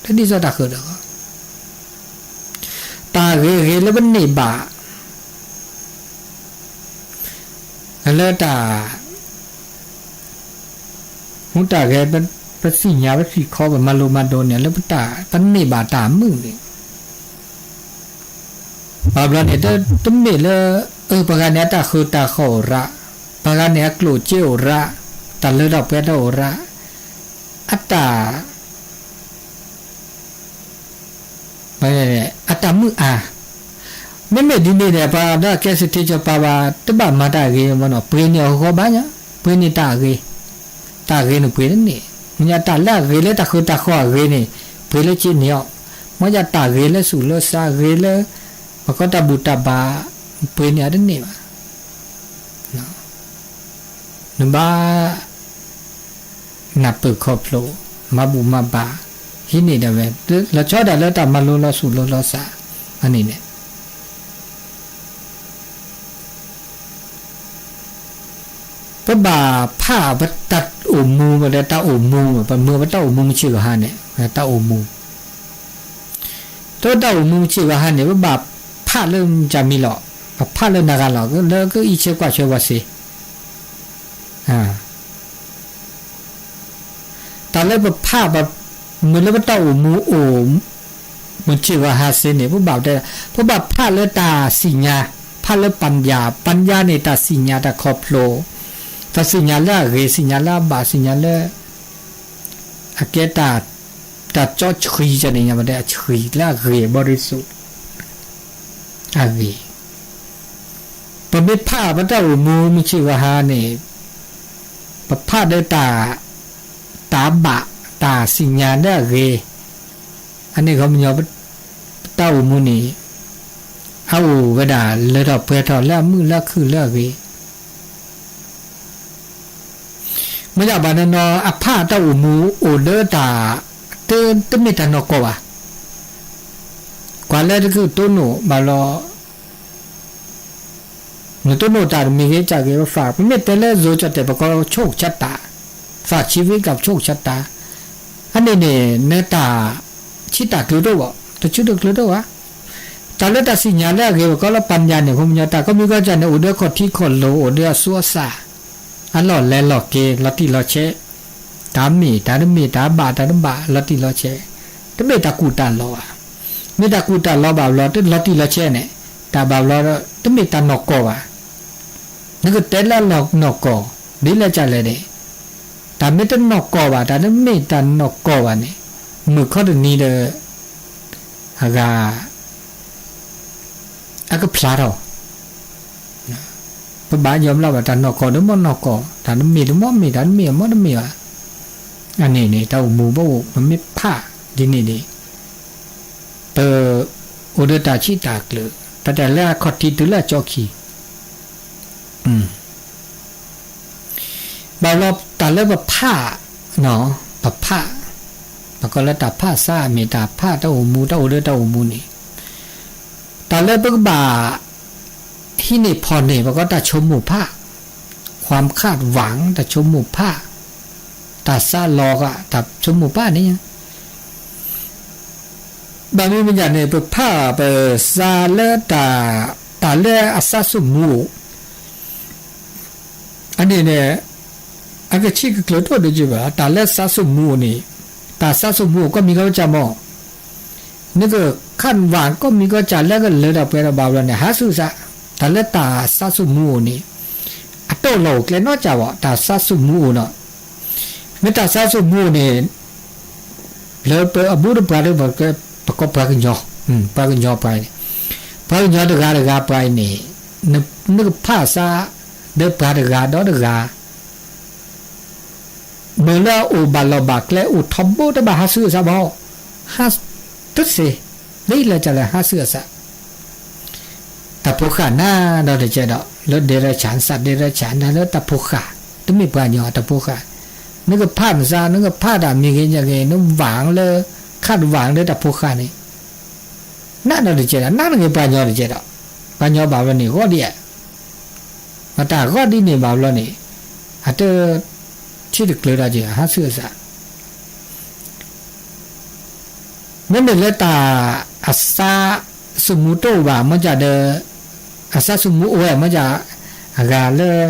ဃီၣ်ဘၣ် တဒ်သိးတၢ်ဃုာ်တၢ်ဃီၣ် တၢ်ဂ့ၤဂ့ၤလၢပန့ၢ်ဘၣ် လၢတၢ် မူတၢ်ဂဲၤ ပသ့ၣ်ညါပသံၣ်ခီ ပမၤလိမၤဒိးန့ၣ် လၢပတၢ် ပန့ၢ်ဘၣ်တၢ်မုာ်န့ၣ် ဘၣ်ဘျီန့ၣ် တမ့ၢ်လၢ အၢ ပှၤဂၤန့ၣ် အတၢ်ဃုာ်တၢ်ဃီၣ်အိၣ်ရၣ်, ပှၤဂၤန့ၣ် အကျိၣ်စ့အိၣ်ရၣ်, တၢ်လၢထီၣ်ပှဲၤထီၣ်အိၣ်ရၣ်, အတၢ် အတၢ်မုာ်အါ, မ့မ့ၢ်ဒ်န့ၣ်န့ၣ် ပှၤဒီးကဲစထ့ကၠီၤပၤဘၣ် တဘၣ်မၤတၢ်ဂ့ၤမနီၤ, ပှ့ၤန့ၢ်အီၤဃီဘၣ်ညါ, ပှ့ၤန့ၢ်တၢ်အဂ့ၤ, တၢ်ဂ့ၤန့ၣ်ပှ့ၤတန့ၢ်, မ့ၢ်ညါတၢ်လၢအဂ့ၤလၢတၢ်ဃုာ်တၢ်ဃီၣ်အဂ့ၤန့ၣ် ပှ့ၤလၢက့န့ၢ်အီၤ, မ့ၢ်ညါတၢ်ဂ့ၤလၢဆူၣ်လၢစးဂ့ၤလၢ ပှၤကီတၢ်ဘူၣ်တၢ်ဘါ ပှ့ၤန့ၢ်အီၤတန့ၢ်ဘၣ်. နဘၣ် နၢ်ပၢၢ်ခီဖျိ မၤဘူၣ်မၤဘါ ဟံးန့ၢ်ဒၣ်ဝဲ လီၤဆီဒၣ်လၢတၢ်မၤလိလီၤဆူၣ်လိၤလီၤစး အန့ၣ်န့ၣ် ပဘၣ်ဖးပတၢ်အိၣ်မူ ပတဲတၢ်အိၣ်မူ ပမၢပတၢ်အိၣ်မူမုၢ်ဆ့ၣ်ဂီၤဟါန့ၣ် တၢ်အိၣ်မူ တၢ်အိၣ်မူမုၢ်ဆ့ၣ်ဂီၤဟါန့ၣ် ပဘၣ်ဖးလၢမုၢ်ကၢ်မံၤလီၤ, ပဖးလၢနဂၤလီၤ, လၢကအံးဆၢကွၢ်ဆၢပှၤစ့ တၢ်လၢပဖး မုၢ်လၢပတၢ်အိၣ်မူအိၣ် မုၢ်ဆ့ၣ်ဂီၤဟါစ့န့ၣ် ပဘၣ်တဲ ပဘၣ်ဖးလၢတၢ်စံၣ်ညါ, ဖးလၢပၢ်ယၢ်, ပၢ်ယၢ်န့ၣ် တၢ်စံၣ်ညါတၢ်ခီဖျိ, တၢ်စံၣ်ညါလၢအဂ့ၤ, စံၣ်ညါလၢအဘၣ်, စံၣ်ညါလၢ အကဲတၢ် တၢ်ကၠီဆှံန့ၣ် ပတဲအဆှံလၢအဂ့ၤအဘီဒ်သိး အဂ့ၤ, ပမ့ၢ်ဖးပတၢ်အိၣ်မူမုၢ်ဆ့ၣ်ဂီၤဟါန့ၣ် ပဖးဒီးတၢ် တၢ်ဘၣ် တၢ်စံၣ်ညါလၢအဂ့ၤ, အန့ၣ်ခီပညီ ပတၢ်အိၣ်မူန့ၣ် အအိၣ်ဝဲဒၣ်လၢထီၣ်ပှဲၤထီၣ်လၢအမုာ်လၢအခုၣ်လၢအဂ့ၤ မ့ၢ်ဒၣ်ဘၣ်နီၢ်နီၢ် အဖးတၢ်အိၣ်မူအိၣ်ဒီးတၢ် တမ့ၢ်တၢ်နီၢ်ကီၢ်ဘၣ်. ကွၢ်လၢတကတိၢ်နီၣ်ဘၣ်လီၤ, နတိၢ်နီၣ်တၢ်တမံၤဂ့ၤကၢ်ဂ့ၤ ပဖး ပမ့ၢ်တဲလၢယိၤကၠီၣ်တဲာ် ပကိး โชคชะตา, ဖးဆံဝံကၣ် โชคชะตา, အန့ၣ်န့ၣ် နတၢ်ဆံးတၢ်ကျိၤတအိၣ်ဘၣ်, တဆံးတၢ်ကျိၤတအိၣ်ဘၣ်. တၢ်လၢတၢ်စံၣ်ညါလၢအဂ့ၤ ပကိးလၢပၢ်ယၢ်န့ၣ် ခီပညီ တၢ်ကိးမံၤကိးကၢ်န့ၣ် အိၣ်ဒီးခီၣ်ထံးခီၣ်လိၤ အိၣ်ဒီးအသူအသၣ် အလီၢ်လဲၤလီၢ်က့ၤ လီၤတံၢ်လီၤဆဲး, တၢ်မ့ၢ်တၢ်တမ့ၢ် တၢ်ဘၣ်တၢ်တဘၣ် လီၤတံၢ်လီၤဆဲး, တမ့ၢ်တၢ်ကူၣ်တၢ်လီၤဘၣ်. မ့ၢ်တၢ်ကူၣ်တၢ်လီၤဘၣ်ဘျီ တလီၤတံၢ်လီၤဆဲးန့ၣ် တၢ်ဘၣ်ဘျီ တမ့ၢ်တၢ်နီၢ်ကီၢ်ဘၣ်. နကတဲလၢအနီၢ်ကီၢ် ဒ်လဲၣ်ကလဲၣ်န့ၣ် တၢ်မ့ၢ်တနီၢ်ကီၢ်ဘၣ် တၢ်တမ့ၢ်တၢ်နီၢ်ကီၢ်ဘၣ်န့ၣ် မုၢ်ခီတနံၤဒီး အဂၤ အကဖျါထီၣ် ပဘၣ်ယီၤမျၢ်ဘၣ် တၢ်နီၢ်ကီၢ်ဒီးမ့ၢ်နီၢ်ကီၢ် တၢ်တမ့ၢ်တမ့ၢ် မ့ၢ်တၢ်တမ့ၢ် မ့ၢ်တမ့ၢ်ဘၣ်. အန့ၣ်န့ၣ် တၢ်အိၣ်မူဘၣ်အိၣ် ပမ့ၢ်ဖးဒ်န့ၣ်န့ၣ် ပအိၣ်ဒီးတၢ်ဆံးတၢ်ကျိၤ တၢ်တၢ်လၢအခီၣ်ထံးတုၤလၢအကၠီခံ ဘၣ်ဘျီတၢ်လၢပဖး ပဖး ပကိးလၢတၢ်ဖးစး မ့ၢ်တၢ်ဖးတၢ်အိၣ်မူ တၢ်အိၣ်ဒီးတၢ်အိၣ်မူန့ၣ် တၢ်လၢပကဘၣ် ဟံးန့ၢ်ဖီၣ်န့ၢ် ပကိးတၢ်ဆိကမိၣ်ဖး ความคาดหวัง တၢ်ဆိကမိၣ်ဖး တၢ်စးလီၤ တၢ်ဆိကမိၣ်ဖးန့ၣ် ဘၣ်မနုၤမ့ၢ်ဒ်န့ၣ် ပဖး ပစးလၢတၢ် တၢ်လၢအစးဆိကမိၣ်အိၣ် အန့ၣ်န့ၣ် အကဆံးကကျိၤတအိၣ်ဒံးဘၣ် တၢ်လၢစးဆိကမိၣ်အိၣ်န့ၣ် တၢ်စးဆိကမိၣ်အိၣ် ကိးမံၤကိးကၢ်မ့ၢ် နက คาดหวัง ကိးမံၤကိးကၢ်လၢကလၢထီၣ်ပှဲၤထီၣ်ဘၣ်ဘျီန့ၣ် ဟးဆူစး တၢ်လၢတၢ်စးဆိကမိၣ်အိၣ်န့ၣ် အတအိၣ်လီၤအိၣ်ကျဲနီတစဲးဘၣ် တၢ်စးဆိကမိၣ်အိၣ်န့ၣ် မ့ၢ်တၢ်စးဆိကမိၣ်အိၣ်န့ၣ် လၢပအဘူးတပှၤဒီး ပကိးပှၤကညီ ပှၤကညီပှၤန့ၣ် ပှၤကညီတဂၤတဂၤပှၤအံၤန့ၣ်, နကဖးစး, ဒီးပှၤတဂၤဒီးတဂၤ မ့ၢ်လၢအအိၣ်ဘၣ်လီၢ်ဘၣ်ကျဲအိၣ်ထီဘိတဘၣ်ဟးဆူအစးဘၣ်, ဟးတသ့, ဒ်လဲၣ်ကလဲၣ်ဟးဆူအစး, တၢ်ဖိဃာ်နၤဒီးတကဲဒီး လၢဒဲရၢၢ်ဆၣ် နစးဒဲရၢၢ်ဆၣ် နၤလၢတၢ်ဖိဃာ်, တမ့ၢ်ပှၤကညီတၢ်ဖိဃာ်, နကဖးနစး နကဖးတၢ်မံၤဂ့ၤညါဂ့ၤ နဝၤလၢ ခးတဝၤလၢတၢ်ဖိဃာ်န့ၣ် နၤဒီးတကဲဒီး နၤနဂ့ၤပှၤကညီတကဲဒီး, ပှၤကညီဘၣ်ဘျီန့ၣ် ဂီၢ်ဒ်ဧါ, မ့ၢ်တၢ်ဂီၢ်ဒ်န့ၣ်ဘၣ်ဘျီန့ၣ်, အတ ထံၣ်တကျၢၤဒီးက့ၤ ဟးဆူအစး မ့မ့ၢ်လၢတၢ်အစး စူးမူးတအိၣ်ဘၣ် မ့ၢ်ကဒီး, အစးစူးမူးအိၣ်ဝဲ မ့ၢ်က အဂၤလၢ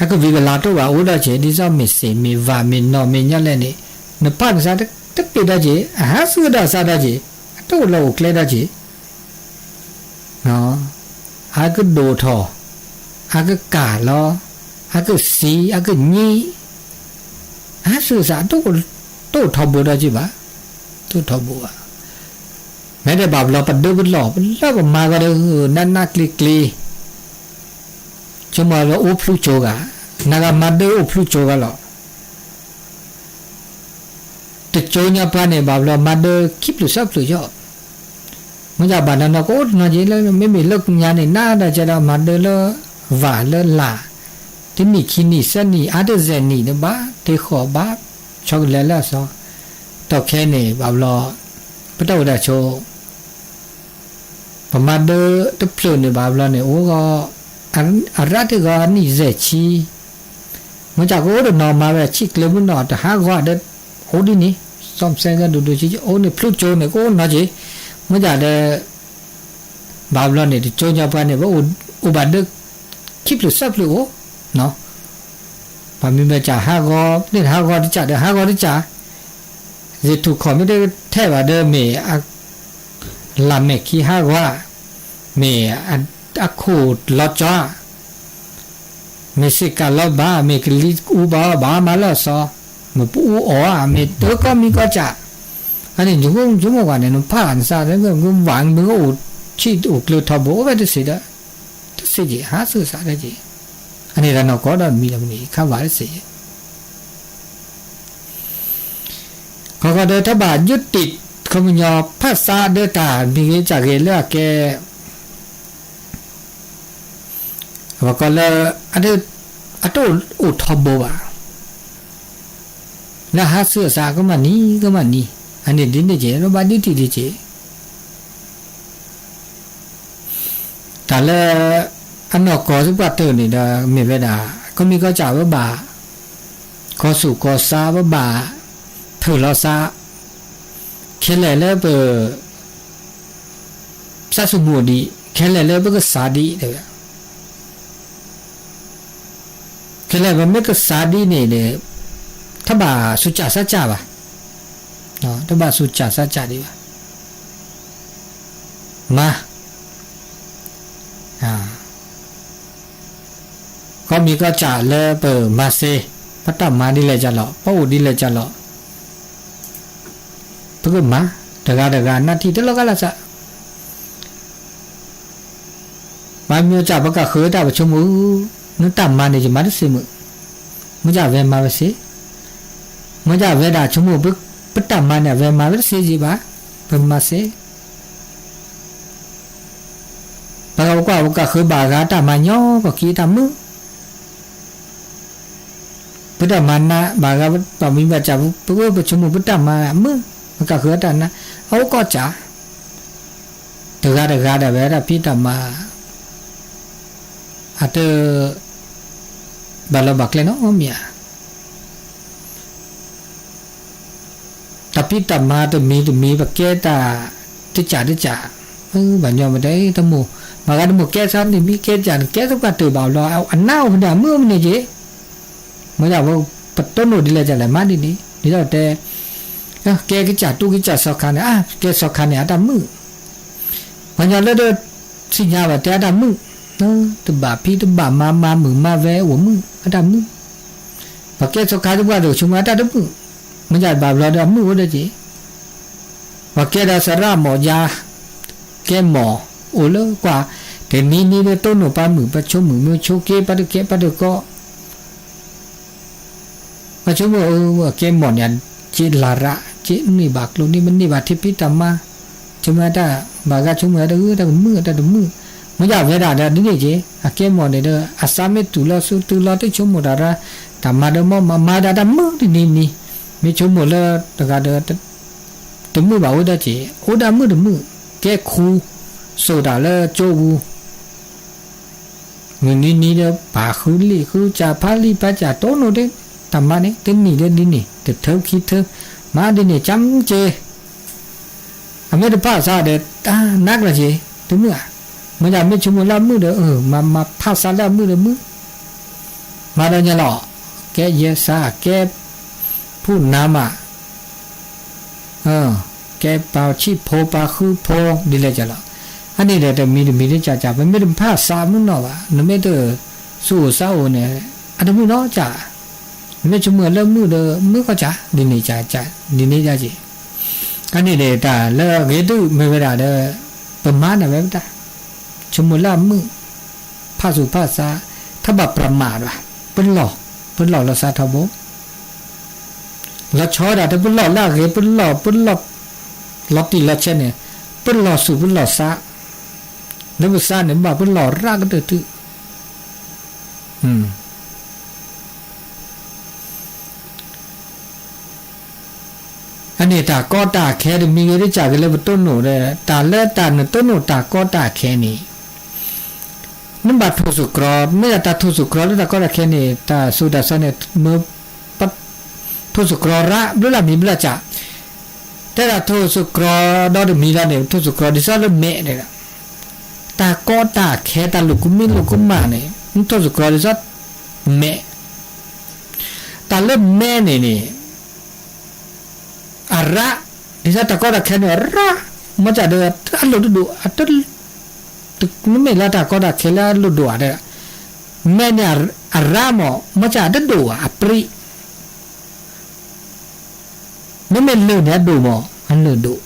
အကဝံၤကလၤတအိၣ်ဘၣ်အိၣ်ဒီးက့ၤ ဒ်သိးမ့ၢ်စ့ၢ်မ့ၢ်ဝၤမ့ၢ်နီၢ်မ့ၢ်ညါလဲၣ်န့ၣ်, နဖးနစးတပ့ၤဒီးက့ၤ အဟးဆူဒီးအစးဒီးက့ၤ အတအိၣ်လၢအိၣ်ကျဲဒီးက့ၤ အကဒိၣ်ထီၣ်, အကကၢ်လီၤ, အကစံ, အကညံ, အဟးဆူအစး တအိၣ်ထီဘိဒီးက့ၤဘၣ်, တအိၣ်ထီဘိဘၣ်. မ့ၢ်ဒ်ဘၣ်ဘျီ ပဒၢပလီၢ် ပလၢပမၤဂီၤဒီး နးနးကျ့ကျ့, ဆိကမိၣ်လၢအိၣ်ဖျူကၠိဂၤ, နဂၤမၤဒၢအိၣ်ဖျူကၠိဂၤလီၤ. တကၠိညါပှၤန့ၣ် ဘၣ်ဘျီမၤဒၢခံဖျၢၣ်သၢဖျၢၣ်ယီၤ, မ့ၢ်ဒ်ဘၣ်နီၢ်နီၢ်ကအိၣ်တနီၤက့ၤလၢ မ့မ့ၢ်လၢညါန့ၣ် နၤဒီးကဲဒီးမၤဒၢလၢ ဝၤလၢလၢ်, တနံၣ်ခံနံၣ်သၢနံၣ် အါတစဲးနံၣ်ဒီးဘၣ် တ့ဃီၤဘၣ် ဆီကလဲၤလၢအစီၤ, တီၢ်ခဲန့ၣ် ဘၣ်ဘျီ ပတၢ်အိၣ်တၢ်ဆိး ပမၤဒၢတဖျၢၣ်န့ၣ် ဘၣ်ဘျီန့ၣ် အိၣ်ဂီၤ အရၣ်တ့ၢ်ဂီၤအနံၣ်စဲးဆံ, မ့ၢ်ကၢ်ကအိၣ်တနီၤမၤဝဲဆံၣ်ကျၢၤမုၢ်နီၢ် တဟးဂီၤဒီး အိၣ်ဒ်န့ၣ်, စီၤစဲကဒိၣ်ဒိၣ်ဆံးဆံး အိၣ်န့ၣ်ဖျူကၠိန့ၣ် ကအိၣ်နီၤက့ၤ, မ့ၢ်ကၢ်ဒီး ဘၣ်ဘျီန့ၣ် တကၠိညါပှၤန့ၣ် ပအိၣ်ဘၣ်ဒၢ ခံဖျၢၣ်သၢဖျၢၣ်အိၣ်, ပှၤမံၤမ့ၢ်ကၢ်ဟးဂီၤ န့ၣ်ဟးဂီၤတကၢ်ဒီးဟးဂီၤတကၢ်, ယထူၣ်ခီၣ်မ့ၢ်တထဲဘၣ်ဒီးမ့ၢ် လၢ်မဲာ်ခံဟးဂီၤဧါ, မ့ၢ်အခိၣ်လီၤကၠီဧါ, မ့ၢ်စ့ၢ်ကၢ်လီၤဘၣ် မ့ၢ်ကလံၤအူဘၣ်ဘၣ်မၤလၢအစီၤ, မ့ၢ်ပအူအီၣ်ဧါ မ့ၢ်တၢ်ကီမံၤကီၢ်ကၠး, အန့ၣ် ယဆိကမိၣ်ကွၢ်န့ၣ် နဖးနစး နကဝၤနကအိၣ်ဆံၣ်အိၣ်ကျၢၤထီဘိအိၣ်ဝဲတသ့ဒီး တသ့က့ၤ ဟးဆူအစးတက့ၤ, အန့ၣ်တၢ်နီၢ်ကီၢ်ဒီးမံၤဒီးမနုၤ ခးဝၤတသ့ ခီခီဒီးတၢ်ဘၣ်ယိၣ်တံၢ် ခီပညီဖးစးဒီးတၢ်မံၤဂ့ၤကၠးဂ့ၤလၢအကဲ ပကီၢ်လၢ အတအိၣ်ထီဘိဘၣ်, လၢဟးဆူအစးကမၣ်နံၤကမၣ်နံၤ, အန့ၣ်ဒ်န့ၣ်က့ၤ ဘၣ်ဒုးတံၢ်ဒ်က့ၤ တၢ်လၢ အနီၢ်ကီၢ်သပှၢ်တၢၢ်န့ၣ်ဒီး မ့ၢ်ဝဲဒၣ် ကီၢ်မံၤကီၢ်ကၠးဝဲဘၣ်, ကီၢ်ဆူၣ်ကီၢ်စါဝဲဘၣ်, ထုးလီၤစါ, ခဲလၢာ်လၢပ စးဆူမူဒံး, ခဲလၢာ်လၢပကစးဒံးတဲဝဲ, ခဲလၢာ်ပမ့ၢ်ကစးဒံးန့ၣ်ဒီး တဘၣ်ဆူးစၢ်စါစၢ်ဘၣ်, တဘၣ်ဆူးစၢ်စါစၢ်ဒံးဘၣ်, မၤ ကီၢ်မံၤကီၢ်ကၠးလၢပမၤစ့, ပတၢ်မၤဒ်လဲၣ်ကၠးလီၤ, ပအိၣ်ဒ်လဲၣ်ကၠးလီၤ, ပကမၤ, တဂၤတဂၤနၢ်ထံၣ်တလီၤကလီၤစး, ပှၤမံၤကၠးပကဃုတၢ်ပဆိကမိၣ်, နတၢ်မၤန့ၣ်ယမၤတသ့မုာ်, မ့ၢ်ကၠးဝဲမၤဝဲစ့, မ့ၢ်ကၠးဝဲဒၣ်ဆိကမိၣ်, ပတၢ်မၤန့ၣ် အဝဲမၤဝဲတသ့ယံၤဘၣ်, ပမၤစ့ ပကကွၢ်ပကဃုဘၣ်ဂၤတၢ်မၤညီကီၢ်ခံတၢ်မုာ်, ပတၢ်မၤနးဘၣ်ဂၤ ပမံၤဘၣ်ကၠး ပဆိကမိၣ်ပတၢ်မၤမုာ်, ပကဃုတၢ်နး, အအိၣ်ကီၢ်ကၠး, တဂၤတဂၤဒၣ်ဝဲတၢ်ဖံးတၢ်မၤ, အတ ဘၣ်လီၤဘၣ်ကျဲနီတမံၤဧါ တၢ်ဖံးတၢ်မၤတမံၤတမံၤ ပကဲတၢ်တကၠးတကၠး, ဘၣ်ညီမ့ၢ်တဲတမိၢ်, မၤဂၤတမိၢ်ကဲစ့န့ၣ် မ့ၢ်ကဲကၠးန့ၣ် ကဲသပှၢ်တၢၢ်ဘၣ်ဘျီ အနးအိၣ်ဖဲန့ၣ် အမုာ်ဖဲန့ၣ်က့ၤ, မ့ၢ်ဒၣ်ဝဲ ပတိၢ်နီၣ်ဒ်လဲၣ်ကၠးလဲၣ် မၤဒ်န့ၣ် ဒ်သိးတဲ ကဲကစၢ်တူၢ်ကစၢ်စီၤခါန့ၣ် အါ ကဲစီၤခါန့ၣ် အတၢ်မုာ်, ပှၤကညီလၢဒၢ သ့ၣ်ညါဘၣ်တဲအတၢ်မုာ်, တဘၣ်ဖံးတဘၣ်မၤ မၤမုာ်မၤဝဲအိၣ်မုာ် အတၢ်မုာ်, ပှၤကဲစီၤခါသပှၢ်တၢၢ်ဆိကမိၣ်အတၢ်တမုာ်, မ့ၢ်ဒၣ်ဘၣ်ဘျီဒီးအမုာ်အိၣ်ဒီးက့ၤ, ပှၤကဲဒီးသရၣ်မီၢ်ယါ, က ကဲမီၢ်, အိၣ်လၢကွၢ်, တနံၤနံၤဒီးတိၢ်နီၣ်ပာ်မုာ် ပဆိကမိၣ်မ့ၢ်ဆိက့ ပာ်တကဲ ပာ်တကီ, ပဆိကမိၣ်အကဲမီၢ်န့ၣ် က့လၤရၣ် က့န့ၢ်ဘၣ်ကျိၤန့ၣ် မန့ၢ်ဘၣ်ထံဖံးတၢ်မၤ, ဆိကမိၣ်တၢ်ဘၣ်ဂၤ ဆိကမိၣ်တၢ်အၢ တၢ်ကမုာ် တၢ်တမုာ်, မ့ၢ်ဒ်ဝဲဒၣ်ဒီးဒ်န့ၣ်က့ အကဲမီၢ်န့ၣ်ဒီး အစၢ်မ့ၢ်တုၤလီၤဆူတုၤလီၤ တဆိကမိၣ်တၢ်ရၢ တၢ်မၤဒီးမ့ၢ်မၤဒၣ်တၢ်မုာ်တနံၤနံၤ, မ့ၢ်ဆိကမိၣ်လၢတဂၤဒီး တမုာ်ဘၣ်အိၣ်ဒၣ်က့ၤ အိၣ်ဒၣ်မုာ်တမုာ်, ကဲခူ စိာ်တၢ်လၢကၠိပူၤ, မုၢ်နံၤနံၤဒီး ပာ်ဃုလံာ်ဃုစၢ် ဖးလံာ်ဖးစၢ် တိၢ်နီၣ်ဒၣ် တၢ်မၤန့ၣ် တနံၤဒီးဒ်န့ၣ် တထၢခံထၢ, မၤဒ်န့ၣ် ကၠၢက့ၤ အမ့ၢ်တဖၣ်စးဒီး တၢ်နးကျၢၤက့ၤ တမုာ်ဧါ, မ့ၢ်ဒ်မ့ၢ်ဆိကမိၣ်လၢအမုာ်ဒီး အၢ မၤမၤဖၣ်စးလၢအမုာ်ဒီးမုာ်, မၤဒီးညါလီၤ, ကဲယဲစး ကဲဖှူနၤမး ကဲပာ်ဆံးဖိ ပာ်ဃုဖိ ဒ်လဲၣ်ကလီၤ, အန့ၣ်ဒီးတမံၤတမံၤတကးကး ပမ့ၢ်တဖၣ်စးမုၢ်နီၢ်ဘၣ် နမ့ၢ်တဆူၣ်အိၣ်စးအိၣ်န့ၣ် အတမုာ်နီၢ်ကး, နမ့ၢ်ဆိကမိၣ်လၢမုာ်ဒီးမုာ်ကီၢ်ကး ဒ်န့ၣ်ကး ဒ်န့ၣ်ကးက့ၤ, အန့ၣ်ဒီးတၢ်လၢအဂ့ၤဒုးမ့ၢ်ဝဲဒၣ်ဒီး ပမၤနၢၤဝဲပတၢ် ဆိကမိၣ်လၢအမုာ်, ဖၣ်ဆူၣ်ဖၣ်စး, ထီၣ်ဘၣ်ပြမၤတဘၣ်, ပလီၢ်, ပလီၢ်လီၤစးထီဘိ, လီၤဆီဝဲဒၣ်တပလီၢ်လၢအဂ့ၤ ပလီၢ် ပလီၢ်, လီၤတံၢ်လီၤဆဲးန့ၣ်, ပလီၢ်ဆူၣ်ပလီၢ်စး, လၢပစးန့ၣ် ဘၣ်ပလီၢ်ရၣ်ကတၢၢ်တုၤ အန့ၣ်တၢ်ကီတၢ်ခဲတမံၤဂ့ၤ တကးက့ၤလၢပတိၢ်နီၣ်ဒီး တၢ်လၢတၢ်နတိၢ်နီၣ်တၢ်ကီတၢ်ခဲန့ၣ် နဘၣ်ထိၣ်သတြီၤ, မ့ၢ်ဒၣ်တၢ်ထိၣ်သတြီၤလၢတၢ်ကီတၢ်ခဲန့ၣ် တၢ်ဆူးတၢ်ဆါန့ၣ် မ့ၢ်ပထိၣ်သတြီၤရၣ် ဘျုးလၢမံၤဘျုးလၢကၠး, တဲဒၣ်ထိၣ်သတြီၤဒီတမံၤလီၤန့ၣ် ထိၣ်သတြီၤဒ်သိးလၢမဲးန့ၣ်ဒီး တၢ်ကီတၢ်ခဲတၢ်လိာ်ကမံလိာ်ကမၣ်န့ၣ် ထိၣ်သတြီၤဒ်သိးမဲး, တၢ်လၢမဲးန့ၣ်န့ၣ် အရၣ်, ဒ်သိးတၢ်ကီတၢ်ခဲန့ၣ်အရၣ်, မ့ၢ်ကဒီးအလိၣ်တဒိၣ်, မ့မ့ၢ်လၢတၢ်ကီတၢ်ခဲလၢအလိၣ်ဒိၣ်ဧါဒီး, မဲးန့ၣ်အရၣ်မး မ့ၢ်ကတဒိၣ်ဘၣ် အပြံ, မ့မ့ၢ်လၢၢ်န့ၣ်အဒိၣ်မး အလၢၢ်ဒိၣ်,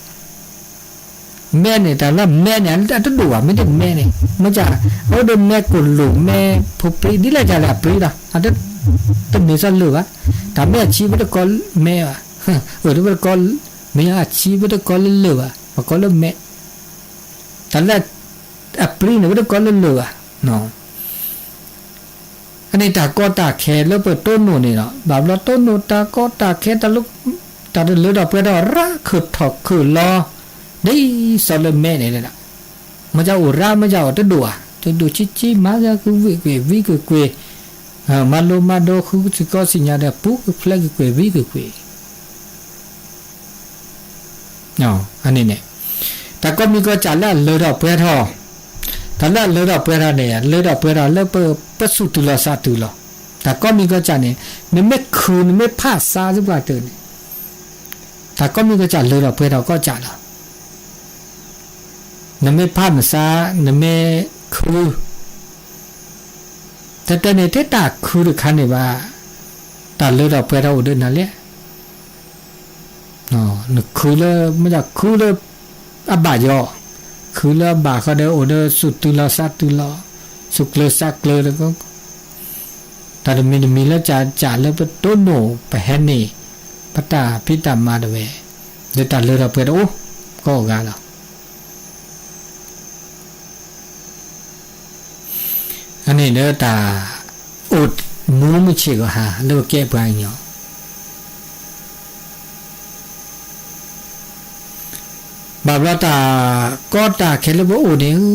မဲးန့ၣ် တၢ်လၢမဲးန့ၣ် အတဒိၣ်ဘၣ် မ့ၢ်တမဲးန့ၣ် မ့ၢ်က အအိၣ်ဒီးမဲးကိၣ်လိၣ် မဲးဖိပြံ ဒ်လဲၣ်ကလဲၣ်အပြံလီၤ တမ့ၢ်စ့ၢ်လၢၢ်ဘၣ်, တၢ်မ့ၢ်အဆံးပတကိးမဲးဘၣ်, အၢၣ် ပတကိး, မ့ၢ်အဆံးပတကိးလၢလၢၢ်ဘၣ် ပကိးလၢမဲး, တၢ်လၢအပြံန့ၣ် ပတကိးလၢလၢၢ်ဘၣ်. အန့ၣ်တၢ်ကီတၢ်ခဲလၢပတိၢ်နီၣ်န့ၣ်လီၤ. ဘၣ်ဘျီတိၢ်နီၣ်တၢ်ကီတၢ်ခဲ တၢ်လၢ တၢ်တလၢထီၣ်ပှဲၤထီၣ်ရၣ် ခုၣ်ထီၣ်ခုၣ်လီၤ ဒ်သိးလၢမဲးန့ၣ်ဒၣ်, မ့ၢ်ကအိၣ်ရၣ် မ့ၢ်ကအိၣ်တဒိၣ်ဧါ, တဒိၣ်ဆံးဆံး မၤစၢၤကွံာ်ဝံၤကွံာ် ဝံၤကွံာ်ကွံာ်, မၤလိမၤဒိးဃုစ့ၢ်ကီးစံၣ်ညီၣ်ဒီး ပူၤကွံာ်ဖျဲးကွံာ်ကွံာ် ဝံၤကွံာ်ကွံာ် အန့ၣ်န့ၣ် တၢ်ကိးမံၤကိးစၢ်လၢအလၢထီၣ်ပှဲၤထီၣ်, တၢ်လၢအလၢထီၣ်ပှဲၤထီၣ်န့ၣ် လၢထီၣ်ပှဲၤထီၣ်လၢပဆူၣ်တုၤလီၤသးတုၤလီၤ. တၢ်ကိးမံၤကိးစၢ်န့ၣ် နမ့ၢ်ခုၣ် နမ့ၢ်ဖးစးသပှၢ်တၢၢ်န့ၣ် တၢ်ကိးမံၤကိးစၢ်လၢထီၣ်ပှဲၤထီၣ်ကိးစၢ်လီၤ. နမ့ၢ်ဖးနစး နမ့ၢ်ခုၣ် တၢ်တဲန့ၣ် ထဲတၢ်ခုၣ်တခါန့ၣ်ဘၣ်, တၢ်လၢထီၣ်ပှဲၤထီၣ်အိၣ်ဒီးနၤလဲၣ်. နခုၣ်လၢ မ့ၢ်ဒၣ်ခုၣ်လၢအဘၣ်ယီၤ, ခုၣ်လၢအဘၣ်ဃီဒီး အိၣ်ဒီးဆူၣ်တုၤလီၤသးတုၤလီၤ, ဆူၣ်ကျၢၤသးကျၢၤ, တၢ်တမံၤတမံၤလၢကစၢ်လၢပတိၢ်နီၣ် ပဟဲန့ၣ် ပတၢ်ဖံးတၢ်မၤတဝဲ လၢတၢ်လၢထီၣ်ပှဲၤတအိၣ် ကိးဂၤလီၤ. အန့ၣ်လၢတၢ်အိၣ်မူမုၢ်ဆ့ၣ်ကဟါ လၢပကဲပှၤကညီ ဘၣ်ဘျီတၢ်ကီတၢ်ခဲလၢပအိၣ်န့ၣ်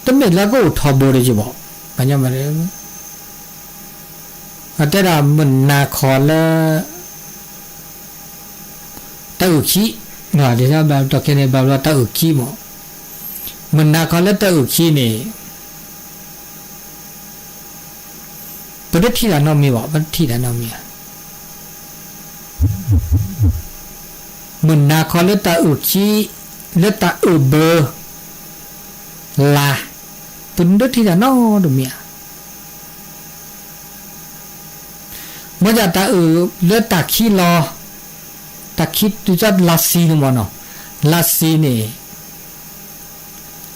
တမ့ၢ်လၢကအိၣ်ထီဘိဒီးယဘၣ်, ပှၤညီမး အတဲဒၣ်မုၢ်နၤခီလၢ တၢ်အုၣ်ခံ, ဒ်သိးဘၣ်တီၢ်ခဲန့ၣ် ဘၣ်ဘျီတၢ်အုၣ်ခံမး, မုၢ်နၤခီလၢတၢ်အုၣ်ခံန့ၣ် ပတထံၣ်တၢ်နီတမံၤဘၣ်, ပတထံၣ်တၢ်နီတမံၤဧါ. မုၢ်နၤခီလၢတၢ်အုၣ်ခံ, လၢတၢ်အုၣ်ဘၢ လါ, ပတထံၣ်တၢ်နီတမံၤဧါ. မ့ၢ်ဒၣ်တၢ်အုၣ်လၢတၢ်ခံလီၤ, တၢ်ခံတုၤလၢလါဆံန့ၣ်မ့ၢ်နီၤ, လါဆံန့ၣ်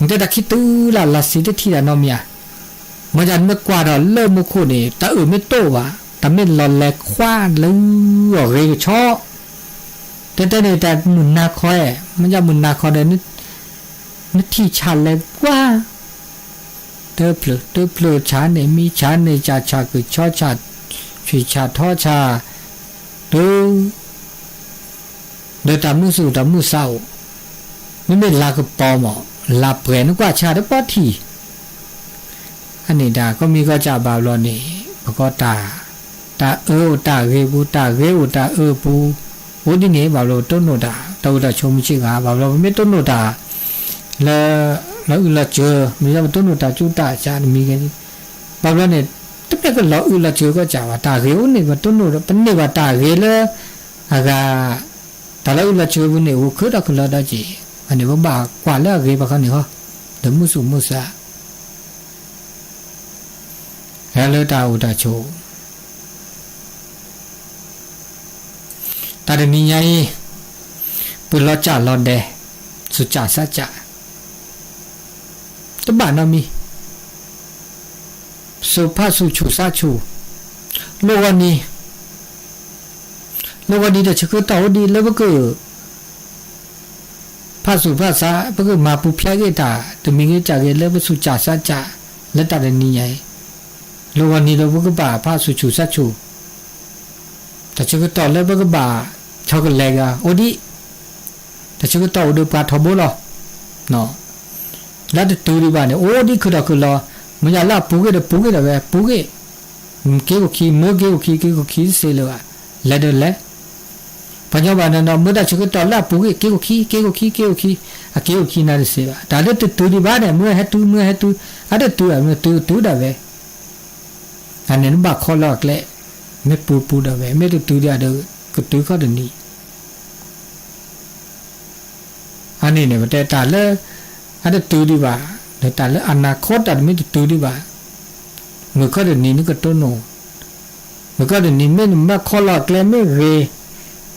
တဲတၢ်ခံတုၤလၢ်လၢ်စံးတထံၣ်တၢ်နီတမံၤဧါ. မ့ၢ်ဒ်နမ့ၢ်ကွၢ်ဒီးလၢမူခိၣ်န့ၣ် တၢ်အၢၣ်မ့ၢ်တအိၣ်ဘၣ်, တၢ်မ့ၢ်လီၤလဲၤခွါလၢအဂ့ၤကဆီ, တဲတဲန့ၣ် တၢ်မုၢ်နၤခီ, မ့ၢ်ဒ်မုၢ်နၤခီဒီး နထံၣ်ဆၣ်လဲၤကွၢ် တဖျၢၣ်တဖျၢၣ် ဆၣ်န့ၣ်မံ ဆၣ်န့ၣ် ဆၣ် ဆၣ်ကုၢ်ဆီ ဆၣ်ဆွံၣ် ဆၣ်ထီ ဆၣ် တုၤ ဒီးတၢ်မုၢ်ဆူၣ်တၢ်မုၢ်ဆါအိၣ်, မ့မ့ၢ်လါကပီၤမး လါပှဲၤ နကွၢ်ဆၣ်တပီထံၣ် အန့ၣ်တၢ်ကီမံၤကီစၢ်ဘၣ်ဘျီန့ၣ် ပကီတၢ်, တၢ်အၢအိၣ်တၢ်ဂ့ၤပူၤ တၢ်ဂ့ၤအိၣ်တၢ်အၢပူၤ, အိၣ်ဒ်န့ၣ် ဘၣ်ဘျီပတိၢ်နီၣ်တၢ် တၢ်အိၣ်တၢ်ဆိးမုၢ်ဆ့ၣ်ဂၤ ဘၣ်ဘျီပမ့ၢ်တိၢ်နီၣ်တၢ် လၢ လီၤအုၣ်လီၤစၢၤ မ့ၢ်ပတိၢ်နီၣ်တၢ်ကၠူတၢ်စးတမံၤဂ့ၤ, ဘၣ်ဘျီန့ၣ် တမ့ၢ်ကလီၤအုၣ်လီၤစၢၤကီစၢ်ဘၣ် တၢ်ဂ့ၤအိၣ်န့ၣ် ပတိၢ်နီၣ် ပန့ၢ်ဘၣ်တၢ်ဂ့ၤလၢ အဂၤ တၢ်လၢအုၣ်လီၤစၢၤပူၤန့ၣ် အိၣ်ခုဒီးကလီဒီးက့ၤ, အန့ၣ်ပဘၣ်ကွၢ်လၢအဂ့ၤဘၣ်ခီန့ၣ်ဟီ, ဒီးမုၢ်ဆူၣ်မုၢ်ဆါ ဟဲလၢတၢ်အိၣ်တၢ်ဆိး တၢ်တနံၤညါအံၤ ပလီၤစၢ်လီၤဒဲး ဆူးစၢ်စးစၢ် တဘၣ်နီတမံၤ စိၤဖးဆူၣ်ဆူၣ်စးဆူၣ် လိၣ်ဂီၤနံၤ လိၣ်ဂီၤနံၤတၢ်ဆၢကတီၢ်အိၣ်ဒံးလၢပက ဖးဆူၣ်ဖးဆါ ပကမၤပူၤဖျဲးက့ၤတၢ် တမံၤဂ့ၤကၢ်ဂ့ၤလၢပဆူးစၢ်စးစၢ် လၢတၢ်တနံၤညါအံၤ လိၣ်ဂီၤနံၤဒီးပကဘၣ်ဖးဆူၣ်ဆူၣ်စးဆူၣ် တၢ်ဆၢကတီၢ်လၢပကဘၣ်ဆီကလဲၤဂၤအိၣ်ဒံး တၢ်ဆၢကတီၢ်အိၣ်ဒီးပှၤထီဘိလီၤ. လၢတတုၤဒံးဘၣ်န့ၣ် အိၣ်ဒံးခုၣ်ဒီးခုၣ်လီၤ. မ့ၢ်ယၤလၢအပူၤကွံာ်ဒီးပူၤကွံာ်ဒၣ်ဝဲ ပူၤကွံာ်, က့ၤအိၣ်ခံ မ့ၢ်က့ၤအိၣ်ခံ က့ၤအိၣ်ခံတစ့လၢၤဘၣ်, လဲၤဒီးလဲၤ. ပှၤညီဘၣ်နီၢ်နီၢ် မ့ၢ်တၢ်ဆၢကတီၢ်လၢအပူၤကွံာ် က့ၤအိၣ်ခံ က့ၤအိၣ်ခံ က့ၤအိၣ်ခံ, အက့ၤအိၣ်ခံနၤတစ့ဘၣ်. တၢ်လၢတတုၤဒံးဘၣ်န့ၣ် မ့ၢ်ဟဲတုၤ မ့ၢ်ဟဲတုၤ, အတတုၤ မ့ၢ်တုၤတုၤဒၣ်ဝဲ အန့ၣ်နဘၣ်ခီလၢအကျဲ, မ့ၢ်ပူၤပူၤဒၣ်ဝဲ မ့ၢ်တတုၤဒံးဒီး ကတုၤခီတနံၤ အန့ၣ်န့ၣ် ပတဲတၢ်လၢ အတတုၤဒံးဘၣ်, ဒီးတၢ်လၢအနၢ်ခီတၢ်တမ့ၢ်တတုၤဒံးဘၣ်, မုၢ်ခီတနံၤနကတိၢ်နီၣ်, မုၢ်ခီတနံၤမ့ၢ်နမၢခီလီၤအကျဲမ့ၢ်ဂ့ၤ,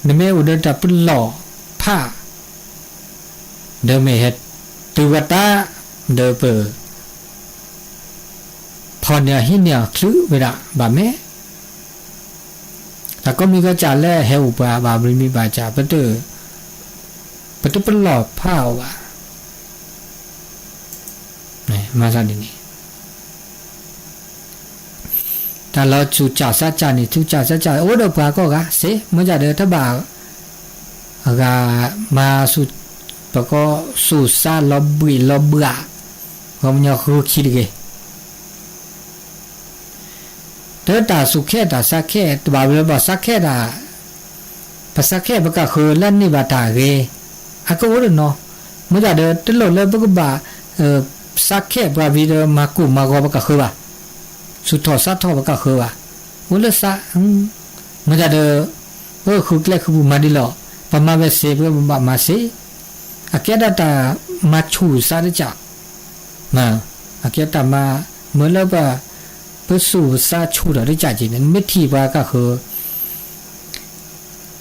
နမ့ၢ်အိၣ်ဒီးတၢ်ပလီၢ်ဖး ဒီးမ့ၢ်ဟဲတုၤဝဲတၢ်, ဒီးပ ဖီၣ်န့ၢ်အဟံးန့ၢ်အချုးဝဲဒၣ်ဘၣ်မဲာ်, တၢ်ကိးမံၤကီးစၢ်လၢဟဲအိၣ်ပှၤဘၣ်မနုၤမံၤဘၣ်စၢ် ပတ ပတပလီၢ်ဖးအီၤဘၣ်. မၤသးဒ်န့ၣ် တၢ်လၢဆူးစၢ်စးစၢ်န့ၣ် ဆူးစၢ်စးစၢ် အိၣ်ဒီးပှၤကိးဂၤစ့ၢ် မ့ၢ်ဒ်ဒီးတဘၣ် အဂၤမၤဆူၣ် ပကီၢ်ဆူၣ်စးလီၤဘှံးလီၤဘှး ဂီၢ်မညီဃုခံတဂ့ၤ တၢ်ဆူးခဲတၢ်စးခဲ တဘၣ်ဝဲလၢပှၤစးခဲတၢ်, ပစးခဲပကဃၢၤလၢန့ၢ်ဘၣ်တၢ်ဂ့ၤ, အကအိၣ်တနီၤ, မ့ၢ်ဒ်ဒီးတလိၣ်လၢပကဘၣ် စးခဲပှၤဝံၤဒီးမၤကိၢ်မၤဂီၤပကဃၢၤဘၣ်, ဆူၣ်ထီၣ်စးထီၣ်ပကဃၢၤဘၣ်, အိၣ်လၢစး မ့ၢ်ဒ်ဒီး ပဃုကျဲဃုပူၤမၤဒ်လဲၣ်, ပမၤဝဲစ့ၢ် ပဘၣ်မၤစ့ၢ်, အကဲဒၣ်တၢ်မၤဆူၣ်စးတကး, အကဲတၢ်မၤ မ့ၢ်လၢပ ပဆူၣ်ပစးဆူၣ်ထီၣ်တကးက့ၤန့ၣ် နမ့ၢ်ထံၣ်ပှၤကဃၢၤ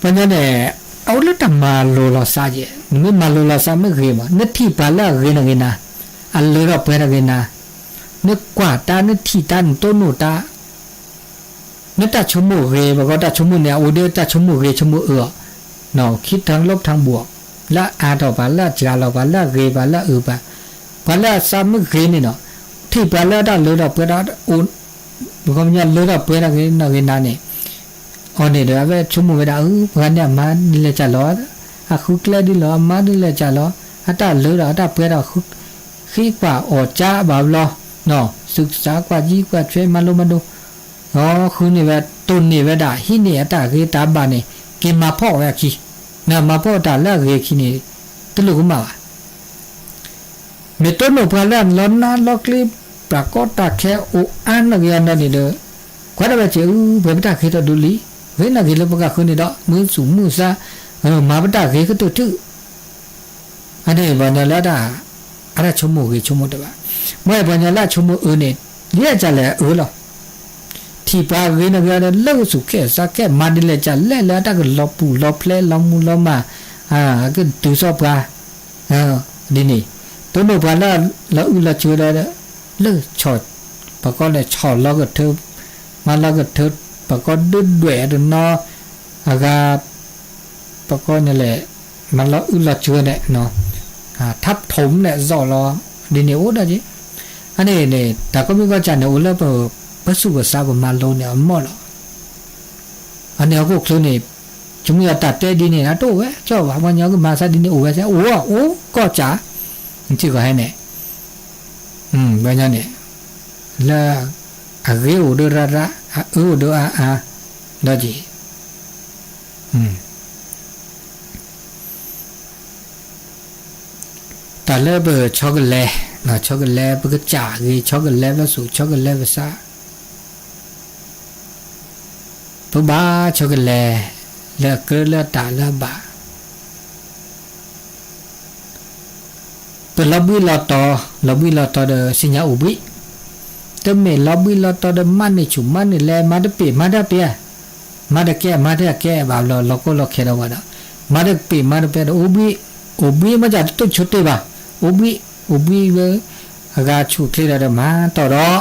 ပှၤညီန့ၣ် အအိၣ်လၢတၢ်မၤလိာ်လီၤစးက့ၤ, နမ့ၢ်မၤလိာ်လီၤစးမ့ၢ်ဂ့ၤမး နထံၣ်ပှၤလၢအဂ့ၤနဂ့ၤနၤ, အလၢထီၣ်ပှဲၤနဂ့ၤနၤ, နကွၢ်တၢ် နထံၣ်တၢ် နတိၢ်နီၣ်တၢ်, နတၢ်ဆိကမိၣ်ဂ့ၤ ပှၤကီတၢ်ဆိကမိၣ်န့ၣ် အအိၣ်ဒီးတၢ်ဆိကမိၣ်ဂ့ၤဆိကမိၣ်အၢအီၤ, ခံထၢၣ်လၢပထၢၣ်ဘူးအီၤ, လၢအအါထီၣ်ပှၤ လၢအစှၤလီၤပှၤ လၢအဂ့ၤပှၤ လၢအအၢပှၤ, ပှၤလၢအစးမ့ၢ်ဂ့ၤန့ၣ်ဒီး ထံၣ်ပှၤလၢတၢ်လၢထီၣ်ပှဲၤဒီး ပှၤကညီလၢထီၣ်ပှဲၤနဂ့ၤနၤန့ၣ် အီၤန့ၣ်ဒီး အဝဲဆိကမိၣ်ဝဲဒၣ် အၢ ပှၤန့ၣ်အမၤဒ်လဲၣ်ကၢ်လီၤ, အဃုကျဲဒ်လဲၣ် အမၤဒ်လဲၣ်ကၢ်လီၤ, အတၢ်လၢဒီးအတၢ်ပှဲၤဒီး ဃ့ကွၢ်အီၣ်ကၢ်ဘၣ်ဘျီ, စူးစးကွၢ်ကံကွၢ်ဆွဲမၤလိမၤဒိး, ဒီးဃုန့ၢ်ဝဲ တိၢ်န့ၢ်ဝဲဒၣ် ဟံးန့ၢ်အတၢ်ဂ့ၤတၢ်ဘၣ်န့ၣ် က့ၤမၤဖှီၣ်ဝဲအခံ, မၤဖှီၣ်တၢ်လၢအဂ့ၤအခံန့ၣ် တလိၣ်ကမၣ်ဘၣ် မ့ၢ်တိၢ်နီၣ်ပှၤလၢအလီၤနါလီၤကျ့ ပှၤကီတၢ်ခဲအိၣ်အါနဂ့ၤအီၤနီၢ်န့ၣ်ဒီး ကွၢ်ဒၣ်ဝဲစ့ၢ် အၢ ပှဲၤပတၢ်ဂ့ၤထီၣ်ဒိလံ, ဂ့ၤနဂ့ၤလၢပကဃုန့ၣ်ဒီး မုၢ်ဆူၣ်မုၢ်ဆါ မၤပတၢ်ဂ့ၤကတၢၢ်ထူၣ် အန့ၣ်ပှၤညီလၢတၢ် အတၢ်ဆိကမိၣ်ဂ့ၤဆိကမိၣ်တဘၣ်, မ့ၢ်ပှၤညီလၢအဆိကမိၣ်အၢန့ၣ် ဒ်လဲၣ်ကၢ်လဲၣ်အၢလီၤ, ထံၣ်ပှၤဂ့ၤနဂ့ၤဒီး လၢကဆူၣ်ခဲစးခဲ မၤဒ်လဲၣ်ကၢ်လဲၣ်လၢအတၢ်ကလီၤပူၤလီၤဖျဲးလီၤမူလီၤမၢ်, ကတုၤစီပှၤ ဒ်န့ၣ်, တိၢ်နီၣ်ပှၤလၢလီၤအုၣ်လီၤစၢၤဒီး လၢ ပှၤကီန့ၣ် ဆီၣ်လီၤကထၢ မၤလီၤကထၢ ပှၤကီဒုးဒွဲၣ်တနီၤ အဂၤ ပှၤကီန့ၣ်လဲၣ် မၤလီၤအုၣ်လီၤစၢၤန့ၣ် ထပ်ထုံးန့ၣ် စီၣ်လီၤ ဒ်န့ၣ်အိၣ်ဒၣ်က့ၤ. အန့ၣ်န့ၣ် တၢ်ကိးမံၤကိးကၢ်န့ၣ် အိၣ်လၢပ ပစူၢ်ပသးပမၤလိန့ၣ်အမီၢ်လီၤ. အန့ၣ်ဟီၣ်ခိၣ်ချၢန့ၣ် ဆိကမိၣ်ယတၢ်တဲဒ်န့ၣ် အတအိၣ်ဝဲ ကၠီဘၣ် ပှၤကညီကမၤသးဒ်န့ၣ်အိၣ်ဝဲ အိၣ် အိၣ်ကိးကၢ် နထံၣ်ကီးဟဲန့ၣ် ပှၤကညီန့ၣ် လၢ အဂ့ၤအိၣ်ဒီးရၢရၢ အအၢအိၣ်ဒီးအါအါ ဒီးက့ၤ တၢ်လၢပဆီကလဲၤ ဆီကလဲၤပကစၢ်ဂ့ၤ ဆီကလဲၤပစူၢ် ဆီကလဲၤပသး ပဘၣ်ဆီကလဲၤ လၢအကြၢးလၢအတၢ်လၢအဘၣ် ပလီၤဘှံးလီၤတီၤ လီၤဘှံးလီၤတီၤဒီးစံၣ်ညါအိၣ်ဘှံး တမ့ၢ်လီၤဘှံးလီၤတီၤဒီးမၤန့ၢ်ဆူၣ်မၤန့ၢ်လဲၤ မၤတပ့ၢ်မၤတပ့ၢ် မၤတကဲမၤတကဲဘၣ်ဘျီ လီၤကီလီၤခဲဒီးဝဲဒီး မၤတပ့ၢ်မၤတပ့ၢ်ဒီးအိၣ်ဘှံး အိၣ်ဘှံးမ့ၢ်ကတတိၢ်ဆိတ့ၢ်ဘၣ် အိၣ်ဘှံး အိၣ်ဘှံးဝဲ အဂၤဆူၣ်ချ့ဒီးမၤတီၢ်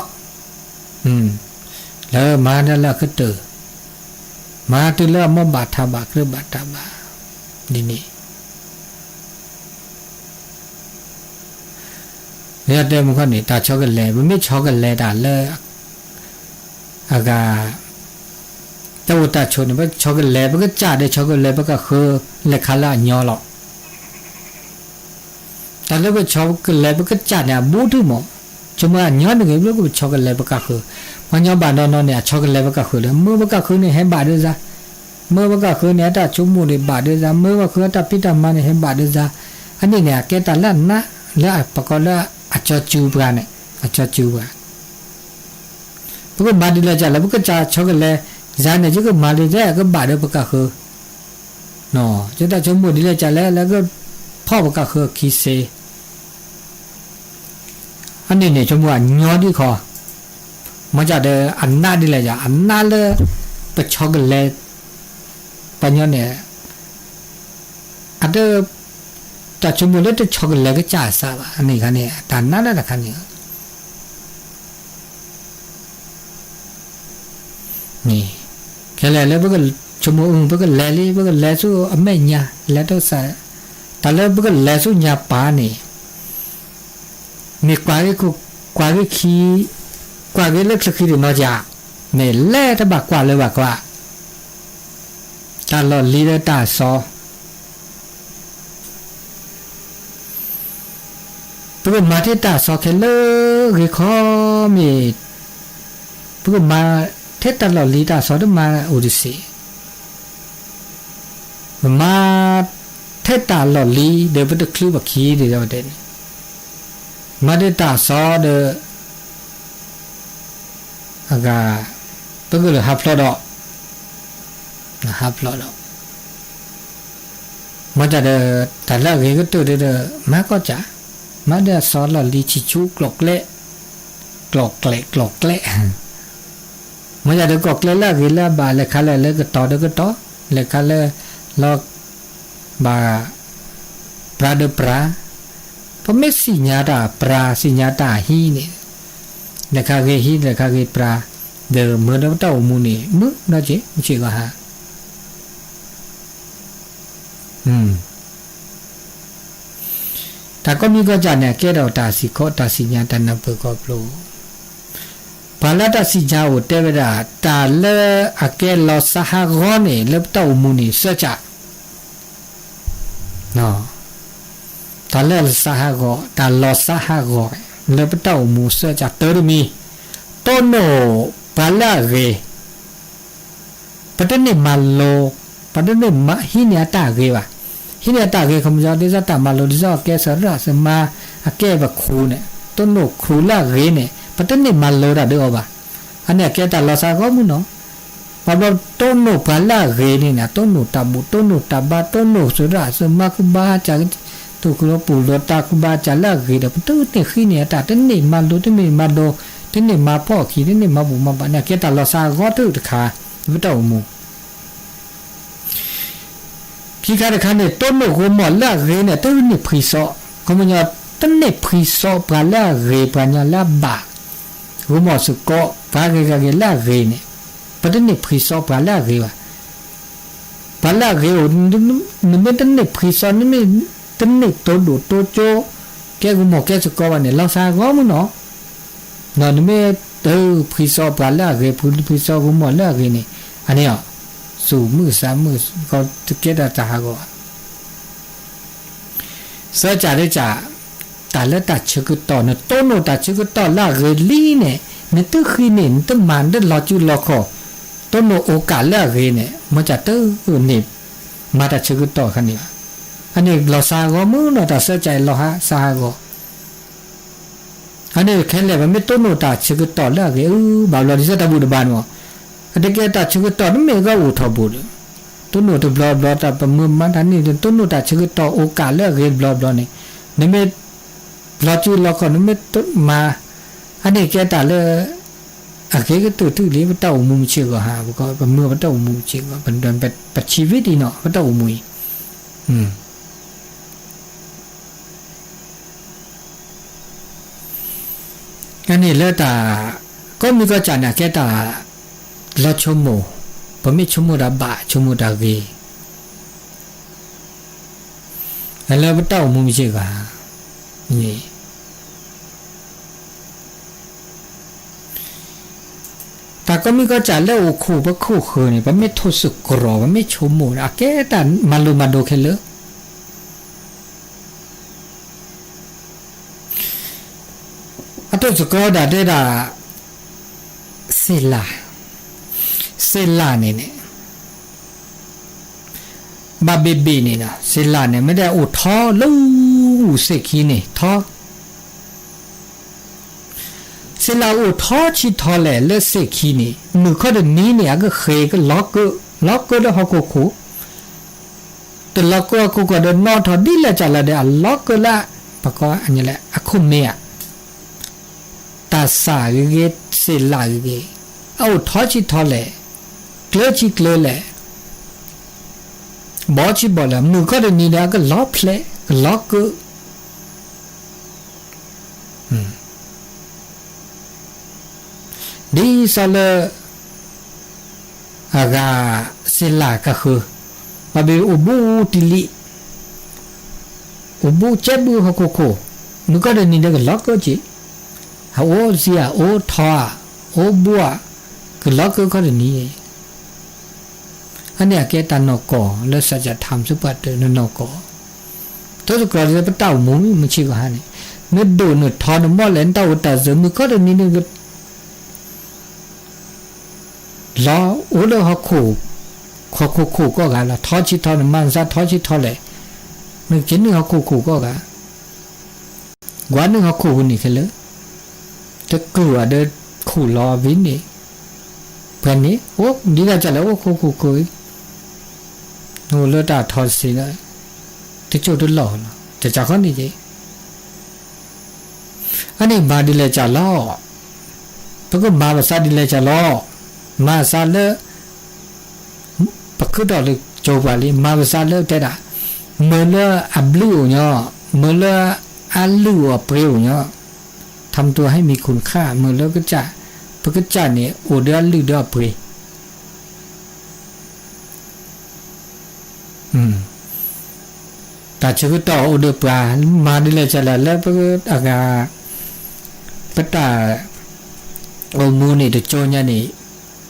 ဒီး လၢမၤတၢ်လၢအကတၢၢ် မၤတုၤလၢအမိၢ်ဘၣ်ထးဘၣ်ကြၢးဘၣ်တၢ်ဘၣ် ဒ်န့ၣ် လၢတဲမူခီန့ၣ် တၢ်ဆီကလဲၤ ပမ့ၢ်ဆီကလဲၤတၢ်လၢ အဂၤ တၢ်အိၣ်တၢ်ဆိးန့ၣ် ပဆီကလဲၤ ပကစၢ်ဒီးဆီကလဲၤ ပကဃၢၤ လဲၤခါလၢအညီလီၤ. တၢ်လၢပဆီကလဲၤ ပကစၢ်န့ၣ် အဘူးထုမး, ဆိကမိၣ်အညီတဂ့ၤ ပဆီကလဲၤ ပကဃၢၤ, ပှၤညီဘၣ်နီၢ်နီၢ်န့ၣ် အဆီကလဲၤ ပကဃၢၤလၢ မၢပကဃၢၤန့ၣ် ဟဲဘၣ်ဒၢသး, မၢပကဃၢၤန့ၣ် အတၢ်ဆိကမိၣ်န့ၣ် ဘၣ်ဒၢသး, မၢပဃၢၤအတၢ်ဖံးတၢ်မၤန့ၣ် ဟဲဘၣ်ဒၢသး, အန့ၣ်န့ၣ် အကဲတၢ်လၢအနး လၢပကိးလၢအကၠီစုပှၤန့ၣ်, အကၠီစုပှၤ ပကမၤဒ်လဲၣ်ကလဲၣ် ပကစၢ်ဆီကလဲၤ ယၤန့ၣ် ယကမၤလံ ယကဘၣ်ဒီးပကဃၢၤ, ယတၢ်ဆိကမိၣ်ဒ်လဲၣ်ကလဲၣ် လၢကဖီၣ်ပကဃၢၤခံစ့, အန့ၣ်န့ၣ် ဆိကမိၣ်အညီဒ်ခီ, မ့ၢ်ကဒီးအနးဒ်လဲၣ်ယၤ အနးလၢ ပဆီကလဲၤ ပှၤညီန့ၣ် အတ တၢ်ဆိကမိၣ်လၢတဆီကလဲၤကစၢ်အသးဘၣ် အန့ၣ်ခါန့ၣ် တၢ်နးလၢတခါန့ၣ် န့ၣ် ခဲလၢာ်လၢပကဆိကမိၣ်အူ ပကလဲၤလံ ပကလဲၤဆူအမဲာ်ညါ လဲၤတစၢ် တၢ်လၢပကလဲၤဆူညါပၢ်န့ၣ် မ့ၢ်ကွၢ်ဂ့ၤခိၣ် ကွၢ်ဂ့ၤခံ ကွၢ်ဂ့ၤလၢချၢခံတနီၤယၤ မ့ၢ်လဲၤတဘၣ်ကွၢ်လၢၤဘၣ်ကွၢ် တၢ်လီၢ်လံၤဒီးတၢ်အစီ ပကမၤထဲတၢ်အစီခဲလၢာ်ဂ့ၤခီမ့ၢ် ပကမၤထဲတၢ်လီၢ်လံၤတၢ်အစီတမၤအိၣ်တစ့ၢ်, ပမၤထဲတၢ်လီၢ်လံၤဒီးပတချုးပခံဒ်ဝဲတဲန့ၣ်, မၤထဲတၢ်အစီဒီး အဂၤ ပကလုာ်ဟးဖျိးဒီး ဟးဖျိးဒီး မ့ၢ်တၢ်ဒီး တၢ်လၢအဂ့ၤကတၢၢ်ဒီး မၤကီၢ်စၢ် မၤဒီးအစီလီၢ်လံၤဆံၣ်ဆူကျိးကျဲ ကျိးကျဲ ကျိးကျဲ မ့ၢ်တၢ်ဒီးကီၢ်ကျဲလၢအဂ့ၤလၢအဘၣ် လဲၤခါလၢလၢကတီၤဒီးကတီၤ လဲၤခါလၢ လီၤ ဘၣ် ပြၤဒီးပြၤ, ပမ့ၢ်သ့ၣ်ညါတၢ်ပြၤ သ့ၣ်ညါတၢ်ဟံးန့ၣ်, လဲၤခါဂ့ၤဟံး လဲၤခါဂ့ၤပြၤ, ဒီးမ့ၢ်ဒီးပတၢ်အိၣ်မူန့ၣ် မုာ်နီၢ်က့ၤ မုၢ်ဆ့ၣ်ဂီၤဟါ တၢ်ကိးမံၤကိးကၢ်န့ၣ် အကဲဒီးတၢ်စံၣ်ခီ တၢ်သ့ၣ်ညါ တၢ်နၢ်ပၢၢ်ခီဖျိ ပှၤလၢတၢ်သ့ၣ်ညါအိၣ်တဲဝဲဒၣ် တၢ်လၢအကဲလီၤသးဟးဂီၤန့ၣ် လၢပတၢ်အိၣ်မူန့ၣ် သၢကၢ် တၢ်လၢသးဟးဂီၤ တၢ်လီၤသးဟးဂီၤ လၢပတၢ်အိၣ်မူသၢကၢ် တၢတမံၤ တိၢ်နီၣ်ပှၤလၢအဂ့ၤ ပတန့ၢ်မၤလိ ပတန့ၢ်ဟံးန့ၢ်အတၢ်ဂ့ၤဘၣ်. ဟံးန့ၢ်အတၢ်ဂ့ၤ ခီပညီ ဒ်သိးတၢ်မၤလိ ဒ်သိးအကဲသရၣ်သမါ အကဲပခူၣ်န့ၣ် တိၢ်နီၣ်ခူၣ်လၢအဂ့ၤန့ၣ် ပတန့ၢ်မၤလိတၢ်ဒီးအီၤဘၣ်. အန့ၣ်အကဲတၢ်လီၤသးဂီၤမုၢ်နီၤ. ဘၣ်ဘျီတိၢ်နီၣ်ပှၤလၢအဂ့ၤန့ၣ် တိၢ်နီၣ်တၢ်ဘူၣ် တိၢ်နီၣ်တၢ်ဘါ တိၢ်နီၣ်သရၣ်သမါ ခူဘၣ်စၢ် တိၢ်ခူၣ်လီၤပူၤလီၤတၢ် ခူဘၣ်စၢ်လၢအဂ့ၤဒီး ပတန့ၢ်ဟံးန့ၢ်အတၢ် တန့ၢ်မၤလိ တန့ၢ်မၤဒိ တန့ၢ်မၤဖီၣ်အခံ တန့ၢ်မၤဘူၣ်မၤဘါန့ၣ် အကဲတၢ်လီၤသးဂီၤတၢ်တခါ လၢပတၢ်အိၣ်မူ ခံခါတခါန့ၣ် တိၢ်နီၣ်ဂိၤမီၢ်လၢအဂ့ၤန့ၣ် တန့ၢ်ဖှံသီ, ခီပညီ တန့ၢ်ဖှံစီပှၤလၢအဂ့ၤ ပှၤကညီလၢအဘၣ် ဂီၢ်မီၢ်စ့ၢ်ကီး ပှၤဂ့ၤဂ့ၤလၢအဂ့ၤန့ၣ် ပတန့ၢ်ဖှံစီပှၤလၢအဂ့ၤဘၣ်. ပှၤလၢအဂ့ၤအိၣ် နမ့ၢ်တန့ၢ်ဖှံစီ နမ့ၢ်တန့ၢ်တိၢ်ဒိၣ်တိၢ်ကၠိ ကဲဂီၢ်မီၢ်ကဲစ့ၢ်ကီးဘၣ်န့ၣ် လီၤသးဂီၢ်မုၢ်နီၤ. နမ့ၢ်တဖှံစီပှၤလၢအဂ့ၤ ဖှံဖှံစီဂီၢ်မီၢ်လၢအဂ့ၤန့ၣ် အန့ၣ်အီၤ စူၣ်မုာ်သးမုာ် ကတကဲတၢ်တဟးဂီၤဘၣ်. သၢစးတစး တၢ်လၢတၢ်ဆၢကတီၢ် နတိၢ်နီၣ်တၢ်ဆၢကတီၢ်လၢအဂ့ၤလံန့ၣ် နတဃံန့ၢ် နတမၤ နတလီၤစုလီၤခီၣ် တိၢ်နီၣ်အိၣ်ကၣ်လၢအဂ့ၤန့ၣ် မ့ၢ်တၢ်တန့ၢ် မၤတၢ်ဆၢကတီၢ်ခါန့ၣ်ဘၣ်. အန့ၣ်လီၤသးဂီၢ်မုၢ်နီၤ တၢ်သၢစးအံၤလီၤသးဂီၢ် အန့ၣ်ခဲလၢာ် ပမ့ၢ်တိၢ်နီၣ်တၢ်ဆၢကတီၢ်လၢအဂ့ၤ အု ဘၣ်ဘျီဒ်သိးတၢ်ဘူၣ်တဘါန့ၣ်မး အတကဲတၢ်ဆၢကတီၢ် တမ့ၢ်ဂ့ၢ်အိၣ်ထီၣ်ဘူးဒီး တိၢ်နီၣ်တဘျီဘျီ တၢ်ပမုၢ်မၤတၢ်န့ၣ် တိၢ်နီၣ်တၢ်ဆၢကတီၢ်အိၣ်ကၣ်လၢအဂ့ၤတဘျီဘျီန့ၣ် နမ့ၢ်လီၤစုလီၤခီၣ် နမ့ၢ်မၤ အန့ၣ်ကဲတၢ်လၢ အဂ့ၤကတၢၢ်ထူၣ်လံ ပတၢ်အိၣ်မူမုၢ်ဆ့ၣ်ဂီၤဟါ ပမုၢ်ပတၢ်အိၣ်မူမုၢ်ဆ့ၣ်ဂီၤ ပထံၣ်ဝံၤဒ်နီၤ ပတၢ်အိၣ်မူအံၤ အန့ၣ်လၢတၢ် ကိးမံၤကိးကၠၢ်န့ၣ် အကဲတၢ်လီၤဆိကမိၣ် ပမ့ၢ်ဆိကမိၣ်တၢ်ဘၣ် ဆိကမိၣ်တၢ်ဂ့ၤ လၢပတၢ်အိၣ်မူမုၢ်ဆ့ၣ်ဂီၤ တၢ်ကိးမံၤကိးကၠၢ်လၢအိၣ်ခိၣ်ပခိၣ်ဃၢၤန့ၣ် ပမ့ၢ်ထိၣ်စ့ၢ်ကီး ပမ့ၢ်ဆိကမိၣ်န့ၣ် အကဲတၢ်မၤလိမၤဒိးခဲလၢာ် အတိၢ်စ့ၢ်ကီးဒၣ်တဲဒၣ် စ့လး, စ့လးန့ၣ်န့ၣ် ဘၣ်ဘ့ၣ်ဘ့ၣ်န့ၣ် စ့လးန့ၣ် မ့ၢ်ဒၣ်အိၣ်ထီလၢစ့ၢ်ခံန့ၣ်ထီ စ့လးအိၣ်ထီဆံထီလဲၣ်လၢစ့ၢ်ခံန့ၣ် မုၢ်ခီတနံၤန့ၣ် အကဃ့ၢ်ကလီၤကၢး လီၤကၢးလၢဟီၣ်ခိၣ်ခိၣ် တလီၤကၢးဟီၣ်ခိၣ်ခိၣ်ဒီးနီၣ်ထီၣ်ဒ်လဲၣ်ကၢ်လီၤဒီး အလီၤကၢးလၢ ပကိးအခိၣ်မ့ၢ်ဧါ တၢ်စၢ်ဂ့ၤဂ့ၤ စ့လးဂ့ၤဂ့ၤ အအိၣ်ထီဆံထီလဲၣ် ကျၢဆံကျၢလဲၣ် ဘီဆံဘီလဲၣ် မုၢ်ခီတနံၤဒီး အကလီၤဖျဲး ကလီၤကၢး ဒ်သိးလၢ အဂၤ စ့လးကဃၢၤ ဘၣ်ဘ့ၣ်အိၣ်ဘူးတံၢ်လံ အိၣ်ဘူးကဲဘူးဟီၣ်ခိၣ်ခိၣ် မုၢ်ခီတနံၤဒီးကလီၤကၢးက့ၤ အအိၣ်စံဧါ အိၣ်ထီဧါ အိၣ်ဘူးဧါ ကလီၤကၢးခီတနံၤ အန့ၣ်အကဲတၢ်နီၢ်ကီၢ်လၢ စၢ်ကၠၣ်ထၣ်မုၢ်စ့ၢ်ပှၤတၢၢ်နီၢ်ကီၢ် တိစ့ၢ်ကီးလၢပတၢ်အိၣ်မူမုၢ်ဆ့ၣ်ဂီၤဟါန့ၣ် နဒိၣ်နထီနမီၢ်လဲၣ် နတၢ်အိၣ်တၢ်စၢၤ မုၢ်ခီတနံၤန့ၣ် လီၤအိၣ်လၢဟီၣ်ခိၣ်ခိၣ်ခိၣ်ကိးဂၤလီၤ ထီဆံထီနမၤစၢ်ထီဆံထီလဲၣ် နကနုာ်ဟီၣ်ခိၣ်ခိၣ်ကိးဂၤ ကွၢ်နုာ်ဟီၣ်ခိၣ်ပူၤန့ၣ်ခဲလၢာ် တကုၢ်အီၤဒီးခိၣ်လီၤဝံၤန့ၣ် ပှဲၤန့ၣ် အိၣ်ဒ်လဲၣ်ကၢ်လၢအိၣ်ခိၣ်ခိၣ်ခိၣ်အံၤ နအိၣ်လၢတၢ်ထီတစ့လၢ တကၠိၢ်တလီၢ်လီၤ တကၢ်ခီန့ၣ်က့ အန့ၣ်မၤဒ်လဲၣ်ကၢ်လီၤ ပကမၤပသးဒ်လဲၣ်ကၢ်လီၤ မၤသးလၢ ပခုထီၣ်လၢကၠိပှၤလံ မၤပသးလၢတဲဒၣ် မၢလၢအဘျုးအိၣ်ညီ မၢလၢအလုၢ်အိၣ်အပှ့ၤအိၣ်ညီ ထီမတူၢ်ဟဲမံၤခိၣ်နခါ မၢလၢကစၢ် ပကစၢ်န့ၣ် အိၣ်ဒီးအလုၢ်ဒီးအပှ့ၤ တၢ်ဆၢကတီၢ်အိၣ်ဒီးပှၤ မၤဒ်လဲၣ်ကၢ်လၢ လၢပအဂၤ ပတၢ်အိၣ်မူန့ၣ် တကၠိညါန့ၣ်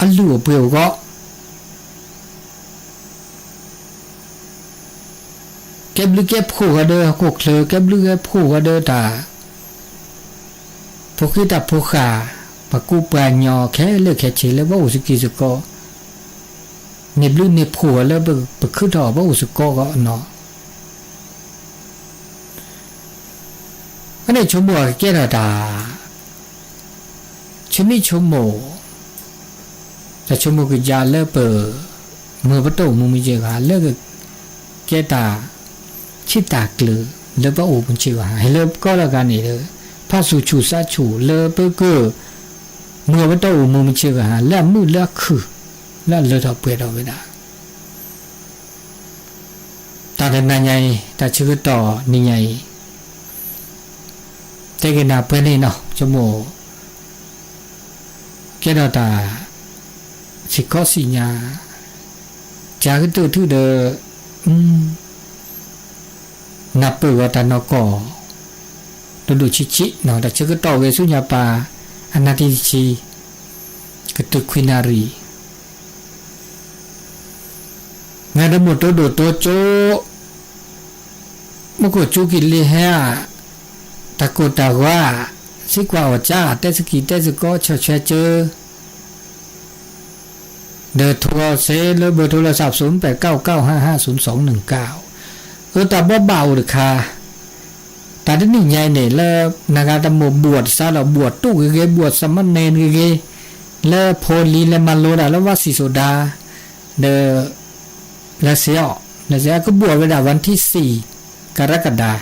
အလုၢ်အိၣ်ပှ့ၤအိၣ်ဂီၢ် ကဲဘျုးကဲဖှိၣ်ဃီဒီးဟီၣ်ခိၣ်ချၢ ကဲဘျုးကဲဖှိၣ်ဃီဒီးတၢ် ဖိဃံတၢ်ဖိဃာ် ပှၤကူပှၤကညီခဲလၢာ်ခဲဆ့လၢပအိၣ်စကံစကီး န့ၢ်ဘျုးန့ၢ်ဖှိၣ်ဃီလၢပခုထီၣ်ပအိၣ်စကီးဂီၢ်နီၤ အန့ၣ်ဆိကမိၣ်အကကဲထီၣ်တၢ် ဆိမိၣ်ဆိကမိၣ် တၢ်ဆိကမိၣ်ကယၤလၢပ မုၢ်ပတၢ်အိၣ်မူမုၢ်ဆ့ၣ်ဂီၤ လၢကကဲတၢ် ဆံးတၢ်ကျၢၤ လၢပအိၣ်မုၢ်ဆ့ၣ်ဂီၤ ဟဲလၢပကီၢ်လၢဂၤန့ၣ်ဒီး ဖးဆူၣ်ဆူၣ်သးဆူၣ်လၢပက မုၢ်ပတၢ်အိၣ်မူမုၢ်ဆ့ၣ်ဂီၤ လၢအမုာ်လၢအခုၣ် လၢအလၢထီၣ်ပှဲၤထီၣ်ဝဲဒၣ် တၢ်တနၤညါအံၤ တၢ်ဆၢကတီၢ်နံၤညါအံၤ တဲက့ၤနၤပှဲၤန့ၣ်နီၤ ဆိကမိၣ် ကဲထီၣ်တၢ် စံၣ်ခီစံၣ်ညါ ကကတၢၢ်ထုဒီး နၢ်ပၢၢ်ဂီၤတၢ်နီၢ်ကီၢ် ဒိၣ်ဒိၣ်ဆံးဆံးနီၤ တၢ်ဆၢကတီၢ်ဂ့ၤဆူညါပၢ် အနၢ်တံၢ်တဆံ ကတုၤခွံနၣ်ရံၣ် နၤဒီးမိၢ်တိဒိၣ်တိကၠိ မူခိၣ်စူၤကံၢ်လံဟဲဧါ တၢ်ကိၢ်တၢ်ဂီၤ စံးကွၢ်အီၣ်ကၠါ တဲစကံၢ်တဲစကီ ဆၢၣ်ဆၢကၠၢ ဒီးထိးဂီၤစ့လၢဘၢၣ်ထိးလၢ သးပစိ ပၢၣ်ကၣ်ကၣ် ဟါဟါသုးနစီနကၣ် အၢ တၢ်ဘီဘၣ်အိၣ်တခါ တၢ်တနံၣ်ညါအံၤန့ၣ် လၢနဂၤတမိၢ်ဘှီၣ်တစးလီၤ ဘှီၣ်တူၢ်ဂ့ၤဂ့ၤ ဘှီၣ်စမနဲၣ်ဂ့ၤဂ့ၤ လၢဖိလံၤလဲၤမၤလိတၢ်လၢဝၣ်စံၣ်စိၣ်ဒါ ဒီး လၢစ့အီၤ လၢစ့အီၤကဘှီၣ်ဝဲဒၣ် วันที่สี่ กรกฎา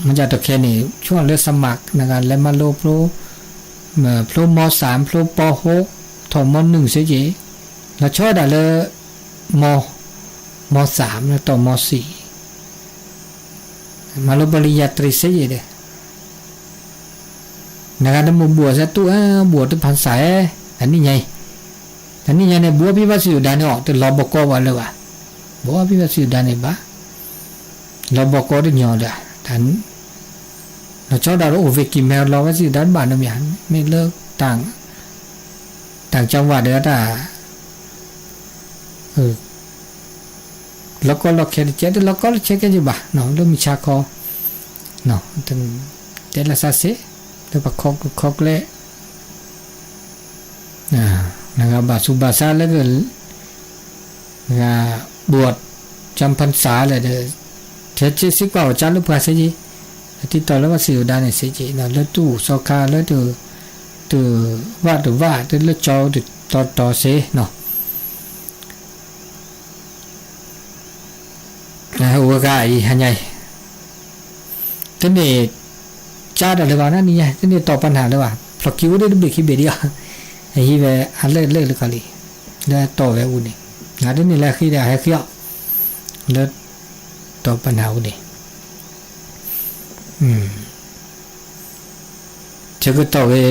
မ့ၢ်တၢ်တခဲန့ၣ် ဆိၣ်လၢ สมัคร နဂၤလဲၤမၤလိ ဖျိ ဖျိ ม.สาม ဖျိ ป.หก ထီၣ် ม.หนึ่ง စ့က့ၤ လီၤဆီဒၣ်လၢ ม. ม.สาม လၢတီၢ် ม.สี่ မၤလိ ပရိญญาตรี စ့ယံၤဒီး နဂၤတမိၢ်ဘှီၣ်စဲတူၢ်ဧါ ဘှီၣ်တုၤ พรรษา ဧါ တနံၣ်ညါအံၤ တနံၣ်ညါန့ၣ် ဘှီဖံဘၣ်စံၣ်အုၣ်ဒါန့ၣ်အီၤ တလီၤဘီကီဘၣ်လၢၤဘၣ် ဘှီဖံဘၣ်စံၣ်အုၣ်ဒါန့ၣ်ဘၣ် လီၤဘီကီတညီဒီး လီၤဆီဒၣ်တအိၣ် ဝ့ၢ်ကံၢ်မဲ လီၤဘၣ်စံၣ်အုၣ်ဒါတဘၣ်နီတမံၤ မ့ၢ်လၢ တၢ်ကၠီဝၣ်ဒီးတၢ် လီၤကီလီၤခဲတကဲ တလီၤကီလီၤခဲကဲယဘၣ် လၢမုၢ်ဆါခီ တဲလၢစးစ့ လၢပခီကကျဲ နဂၤဘၣ်သူၣ်ဘၣ်သးလၢက နဂၤဘှီၣ် จำพรรษา လဲၣ်ဒီး ထဲစ့စံးကွၢ်အီၣ်ကၠါလၢပှၤစ့ယံၤ တံၢ်တီၢ်လၢဘၣ်စံၣ်အုၣ်ဒါန့ၣ်စ့က့ၤ လၢတူၢ်စီခါလၢ တဝၣ်တဝၣ် တလၢကၠီတတီၤတီၤစ့နီၤ အိၣ်ဝဲဂၤအံၤ ဟါညါအံၤ တန့ၢ်ကၠါတၢ်လၢၤဘၣ်နီၤ နံၤညါ တန့ၢ်တီၢ်ပနၢ်လၢၤဘၣ် ဖျီၣ်ကံၤအိၣ်ဒၣ်တဘ့ၣ်ခံဘ့ၣ်ဒံးဧါ အဟံးဝဲအလၢၢ်လၢၢ်လၢခီလံ လၢတီၢ်ဝဲအူန့ၣ် နတန့ၢ်လၢဃ့ဒီးဟဲဃ့အီၤ လၢတီၢ်ပနၢ်အူန့ၣ် ဆၢကတီၢ်ဝဲ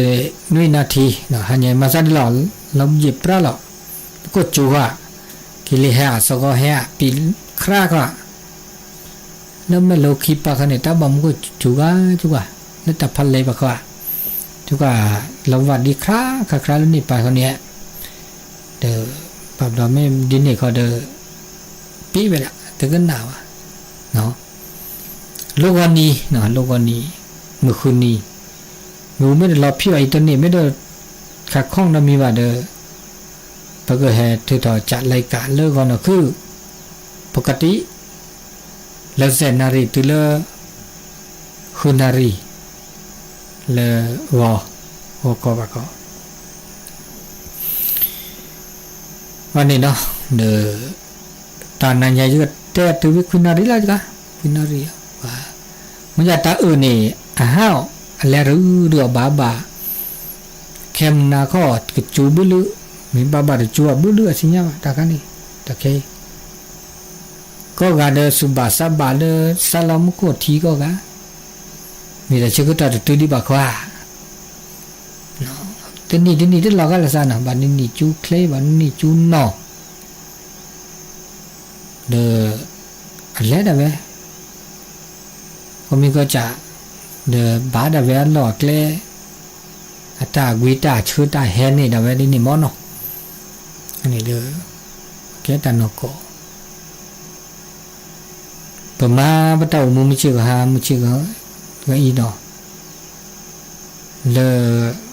နွံနၣ်ထံ ဟါညါမၤသးဒ်လီၤ လီၤဘျ့းပြါလီၤ ကိၣ်ကၠိၤဧါ က့ၤလံဟဲအသဂီၢ်ဟဲအ ပံၤခရါခီ လၢမဲာ်လိခံပၤခီန့ၣ် တၢ်ဘၣ်မူခိၣ်စူၤဂၤစူၤဂၤ လၢတၢ်ဖးလဲၤပၤခီဧါ စူၤဂၤ လီၤဝၣ်ဒံခရါခါခရါလၢန့ၣ်ပၤခီန့ၣ် ဒီး ဘၣ်ဘျီမ့ၢ်ဒ်န့ၣ်ခီဒီး ပ့ၤဝဲဒၣ် တကနၣ်ဘၣ် လိၣ်ဂီၤနံၤ လိၣ်ဂီၤနံၤ မုၢ်ဃုနံၤ မ့ၢ်မ့ၢ်တလီၤဖံးဘၣ်အံၤတန့ၢ် မ့ၢ်ဒီး ခးခီၣ်နီတမံၤဘၣ်ဒီး ပကဟဲထုးထီၣ်ကၠးလံကးလၢဂီၤနီၢ်ခုၣ် ပကတံၢ် လၢစဲးနၣ်ရံၣ်တုၤလၢ ဃုနၣ်ရံၣ် လၢဂီၤ ဂီၤကီဘၣ်ကီ ဘၣ်န့ၣ်နီၤ ဒီး တၢ်နၤညါယကတဲတုၤဝံၤခွံနၣ်ရံၣ်လီၤတဂၤ ခွံနၣ်ရံၣ် မ့ၢ်ယတၢ်အၢၣ်န့ၣ် အဟးအီၤ အလဲၤရူဒုးအီၤဘၣ်ဘၣ် ခဲမုၢ်နၤခီ ကစူၤဘုလုၢ် မ့ၢ်ဘၣ်ဘၣ်တစူၤအဘုလုၢ်အသ့ၣ်ညါဘၣ် တၢ်ခါန့ၣ် တၢ်ခဲအံၤ ကိးဂၤဒီးသူၣ်ဘၣ်သးဘၣ်လၢ သးလီမူခိၣ်ထံကိးဂၤ မ့ၢ်တၢ်ဆၢကတီၢ်တတုၤဒံးဘၣ်ခီဧါ တနံၣ်တနံၣ်တလီၤဂာ်လၢသးနီၤ ဘၣ်နံၤနံၤကၠူချ့ ဘၣ်နံၤနံၤကၠူနီၢ် ဒီး အလဲၤဒၣ်ဝဲ ကီၢ်မံၤကီၢ်စး ဒီးဘၣ်ဒၣ်ဝဲအလီၢ်အကျဲ အတၢ်ဂံၢ်တၢ်ဆၢတၢ်ဟဲန့ၣ်ဒၣ်ဝဲဒ်န့ၣ်မ့ၢ်နီၤ အန့ၣ်ဒီး ကဲတၢ်နီၢ်ကီၢ် ပမၤပတၢ်အိၣ်မူမုၢ်ဆ့ၣ်ဂီၤဟါ မုၢ်ဆ့ၣ်ဂီၤအံၤဒီး လၢ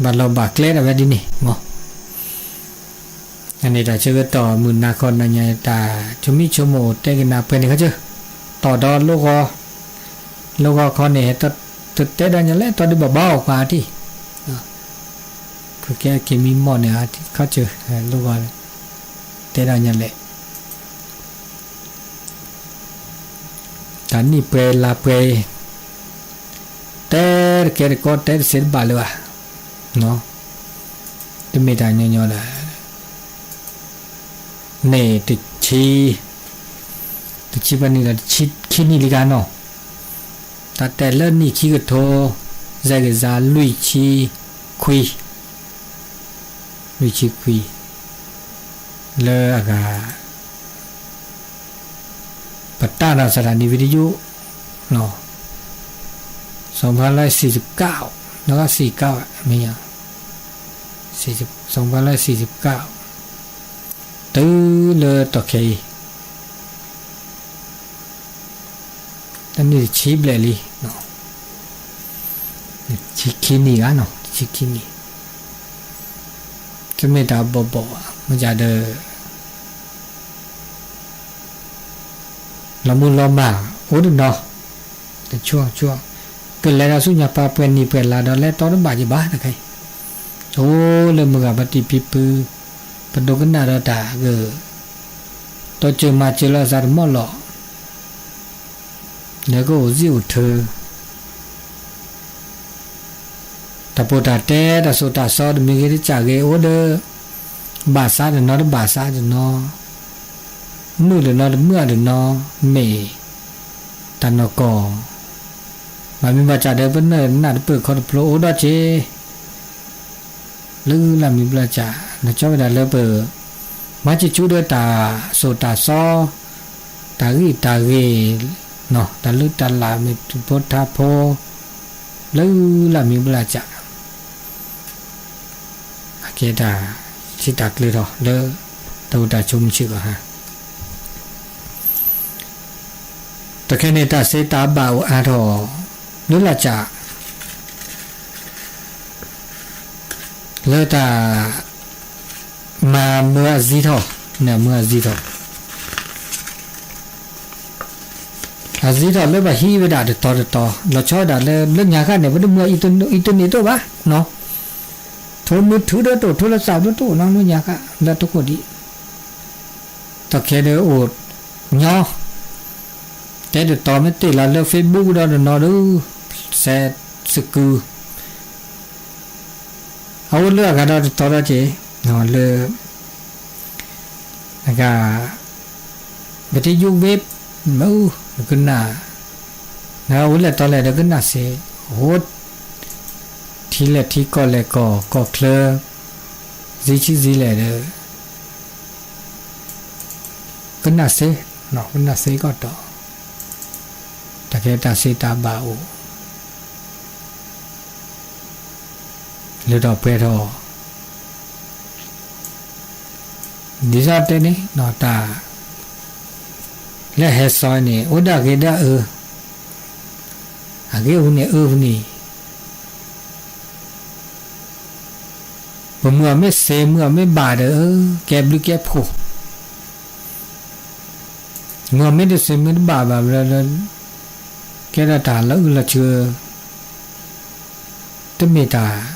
ဘၣ်လီၤဘၣ်ကျဲဒၣ်ဝဲဒ်န့ၣ်မ့ၢ် အန့ၣ်တၢ်ဆၢကတီၢ်မုၢ်နၤခီနၤညါ တၢ်ဆိမိၣ်ဆိကမိၣ်တဲကနၣ်ပှဲၤန့ၣ်ခီဆၢ တီၢ်ဒီးလိၣ်ဂီၤ လိၣ်ဂီၤခီန့ၣ် တတဲဒၣ်ညါလဲၣ် တီၢ်ဒုးဘၣ်ဘၣ်အီၣ်ကွၢ်ထံၣ် ကကဲက့ၤမံမီၢ်န့ၣ် ခီဆၢ လိၣ်ဂီၤ တဲဒၣ်ညါလဲၣ် တၢ်နံၣ်ပှဲၤလါပှဲၤ တဲတကဲတကီ တဲတသ့တဘၣ်လၢၤဘၣ် တမ့ၢ်တၢ်ညီညီလၢၤ န့ၣ်တဆံ တဆံပှဲၤနံၣ်ဒီးတဆံခံနံၣ်လံဂၤနီၤ တၢ်တဲလၢနံၣ်ခံကထိ စဲးက့ၤစါလွံၢ်ဆံခွံ, လွံၢ်ဆံခွံ, လၢအဂၤ ပတၢ်နီၢ်စၢ်တၢ်နံၣ်ဝံၤတယိၣ် စီၤဖါလၢစံးစကၣ်, နီၢ်ကီၢ်စံးကၣ်ဝဲ မ့ၢ် စီၤဖါလၢစံးစကၣ် တုၤလၢတီၢ်ခဲအံၤ တနံၣ်တဆံဘျဲၣ်လံ, တဆံခံနံၣ်ဂၤနီၤ, တဆံခံနံၣ်, တမ့ၢ်တၢ်ဘီၣ်ဘီၣ်ဘၣ် မ့ၢ်ဒၣ်ဒီး လီၤမူလီၤမၢ်အိၣ်တနီၤ, တဆိ ကလဲၤဒီးဆူညါပှၤပှဲၤနံၣ်ပှဲၤလါဒီး လဲၤတီတဘၣ်က့ၤဘၣ်တခါအံၤ, အိၣ်လၢမုၢ်ဂၤပတံၤပံပုၢ်, ပဒိကနၣ်ဒီးတၢ်ဂ့ၢ်, တီစၢၤမၤစၢၤလၢအသးတမီၢ်လီၤ, လၢကအိၣ်စ့အိၣ်ထၢ တၢ်ပိာ်တၢ်တဲ တၢ်စိာ်တၢ်စီ တမံၤဂ့ၤတစၢ်ဂ့ၤ အိၣ်ဒီး ဘၣ်ဆါတနီၤတဘၣ်ဆါတနီၤ, မုာ်တနီၤတမုာ်တနီၤ, မ့ၢ်တၢ်နီၢ်ကီၢ်, ဘၣ်မ့ၢ်ဘၣ်ဆၣ်ဒီး ပနၢ်နၢ်တပၢၢ်ခီတဖျိအိၣ်ဒီးက့ၤ လၢလၢ်မံၤဘျီစၢ် နကၠီဝဲဒၣ်လၢပ မၤစၢၤဆူဒီးတၢ်စိာ်တၢ်စီ တၢ်ဂံၢ်တၢ်ဂ့ၤ တၢ်လုၢ်တၢ်လၢ်မ့ၢ်ထူဖိထါဖိ လၢလၢ်မံၤဘျီစၢ် အကဲတၢ်စံးတၢ်ကလုၢ်ထီၣ်လၢ တၢ်အိၣ်တၢ်ဆိးမုၢ်ဆ့ၣ်ကီးဧါ. တၢ်ခဲန့ၣ် တၢ်စံးတၢ်ဘၣ်အိၣ်အါထီၣ် လၢလၢ်စၢ် လၢတၢ် မၤမၢအစံးထီၣ် မၢအစံးထီၣ် အစံးထီၣ်လၢပှၤဟံးဝဲဒၣ်တတီၤတတီၤ လီၤဆီဝဲဒၣ်လၢ လၢညါခါန့ၣ် ပတမၢအံတန့ၢ်တအိၣ်ဘၣ် ထိးမုၢ်ထုးဒီးတအိၣ် ထိးလၢသးဒီးတအိၣ်နီၤ လၢညါခါ လၢတခိၣ်ဒံး တၢ်ခဲဒီးအိၣ်ညီ တဲတတီၤမ့ၢ်တ့ၢ်လီၤလၢ Facebook ဒီးတနီၤဒီး စဲးစကု အအိၣ်လၢအဂၤဒီးတတီၤဒီးက့ၤ လၢ အဂၤ ပတယုၢ်ဝ့ မ့ၢ်အူ နကနၣ် နအိၣ်လဲၣ်တီလဲၣ်ဒီးကနၣ်စ့ အိၣ် ထံလဲၣ်ထံကီၢ်လဲၣ်ကီၢ် ကီၢ်ချၢ စံဆံစံလဲၣ်ဒီး ကနၣ်စ့ ကနၣ်စ့ကီၢ်တီ တၢ်ကဲတၢ်စံးတၢ်ဘၣ်အိၣ် လၢထီၣ်ပှဲၤထီၣ် ဒ်သိးတဲန့ၣ် တၢ် လၢဟဲစီၤန့ၣ် အိၣ်ဒၣ်ဂ့ၤဒၣ်အၢ အဂ့ၢ်အူန့ၣ်အၢန့ၣ် ပမုၢ်အမ့ၢ်စ့ မုၢ်အမ့ၢ်ဘၣ်ဒီး ကဲဘျုးကဲဖှိၣ် မုၢ်အမ့ၢ်တစ့မ့ၢ်တဘၣ်ဘၣ်လၢ ကဲဒၣ်တၢ်လီၤအုၣ်လီၤဆၢ တမ့ၢ်တၢ်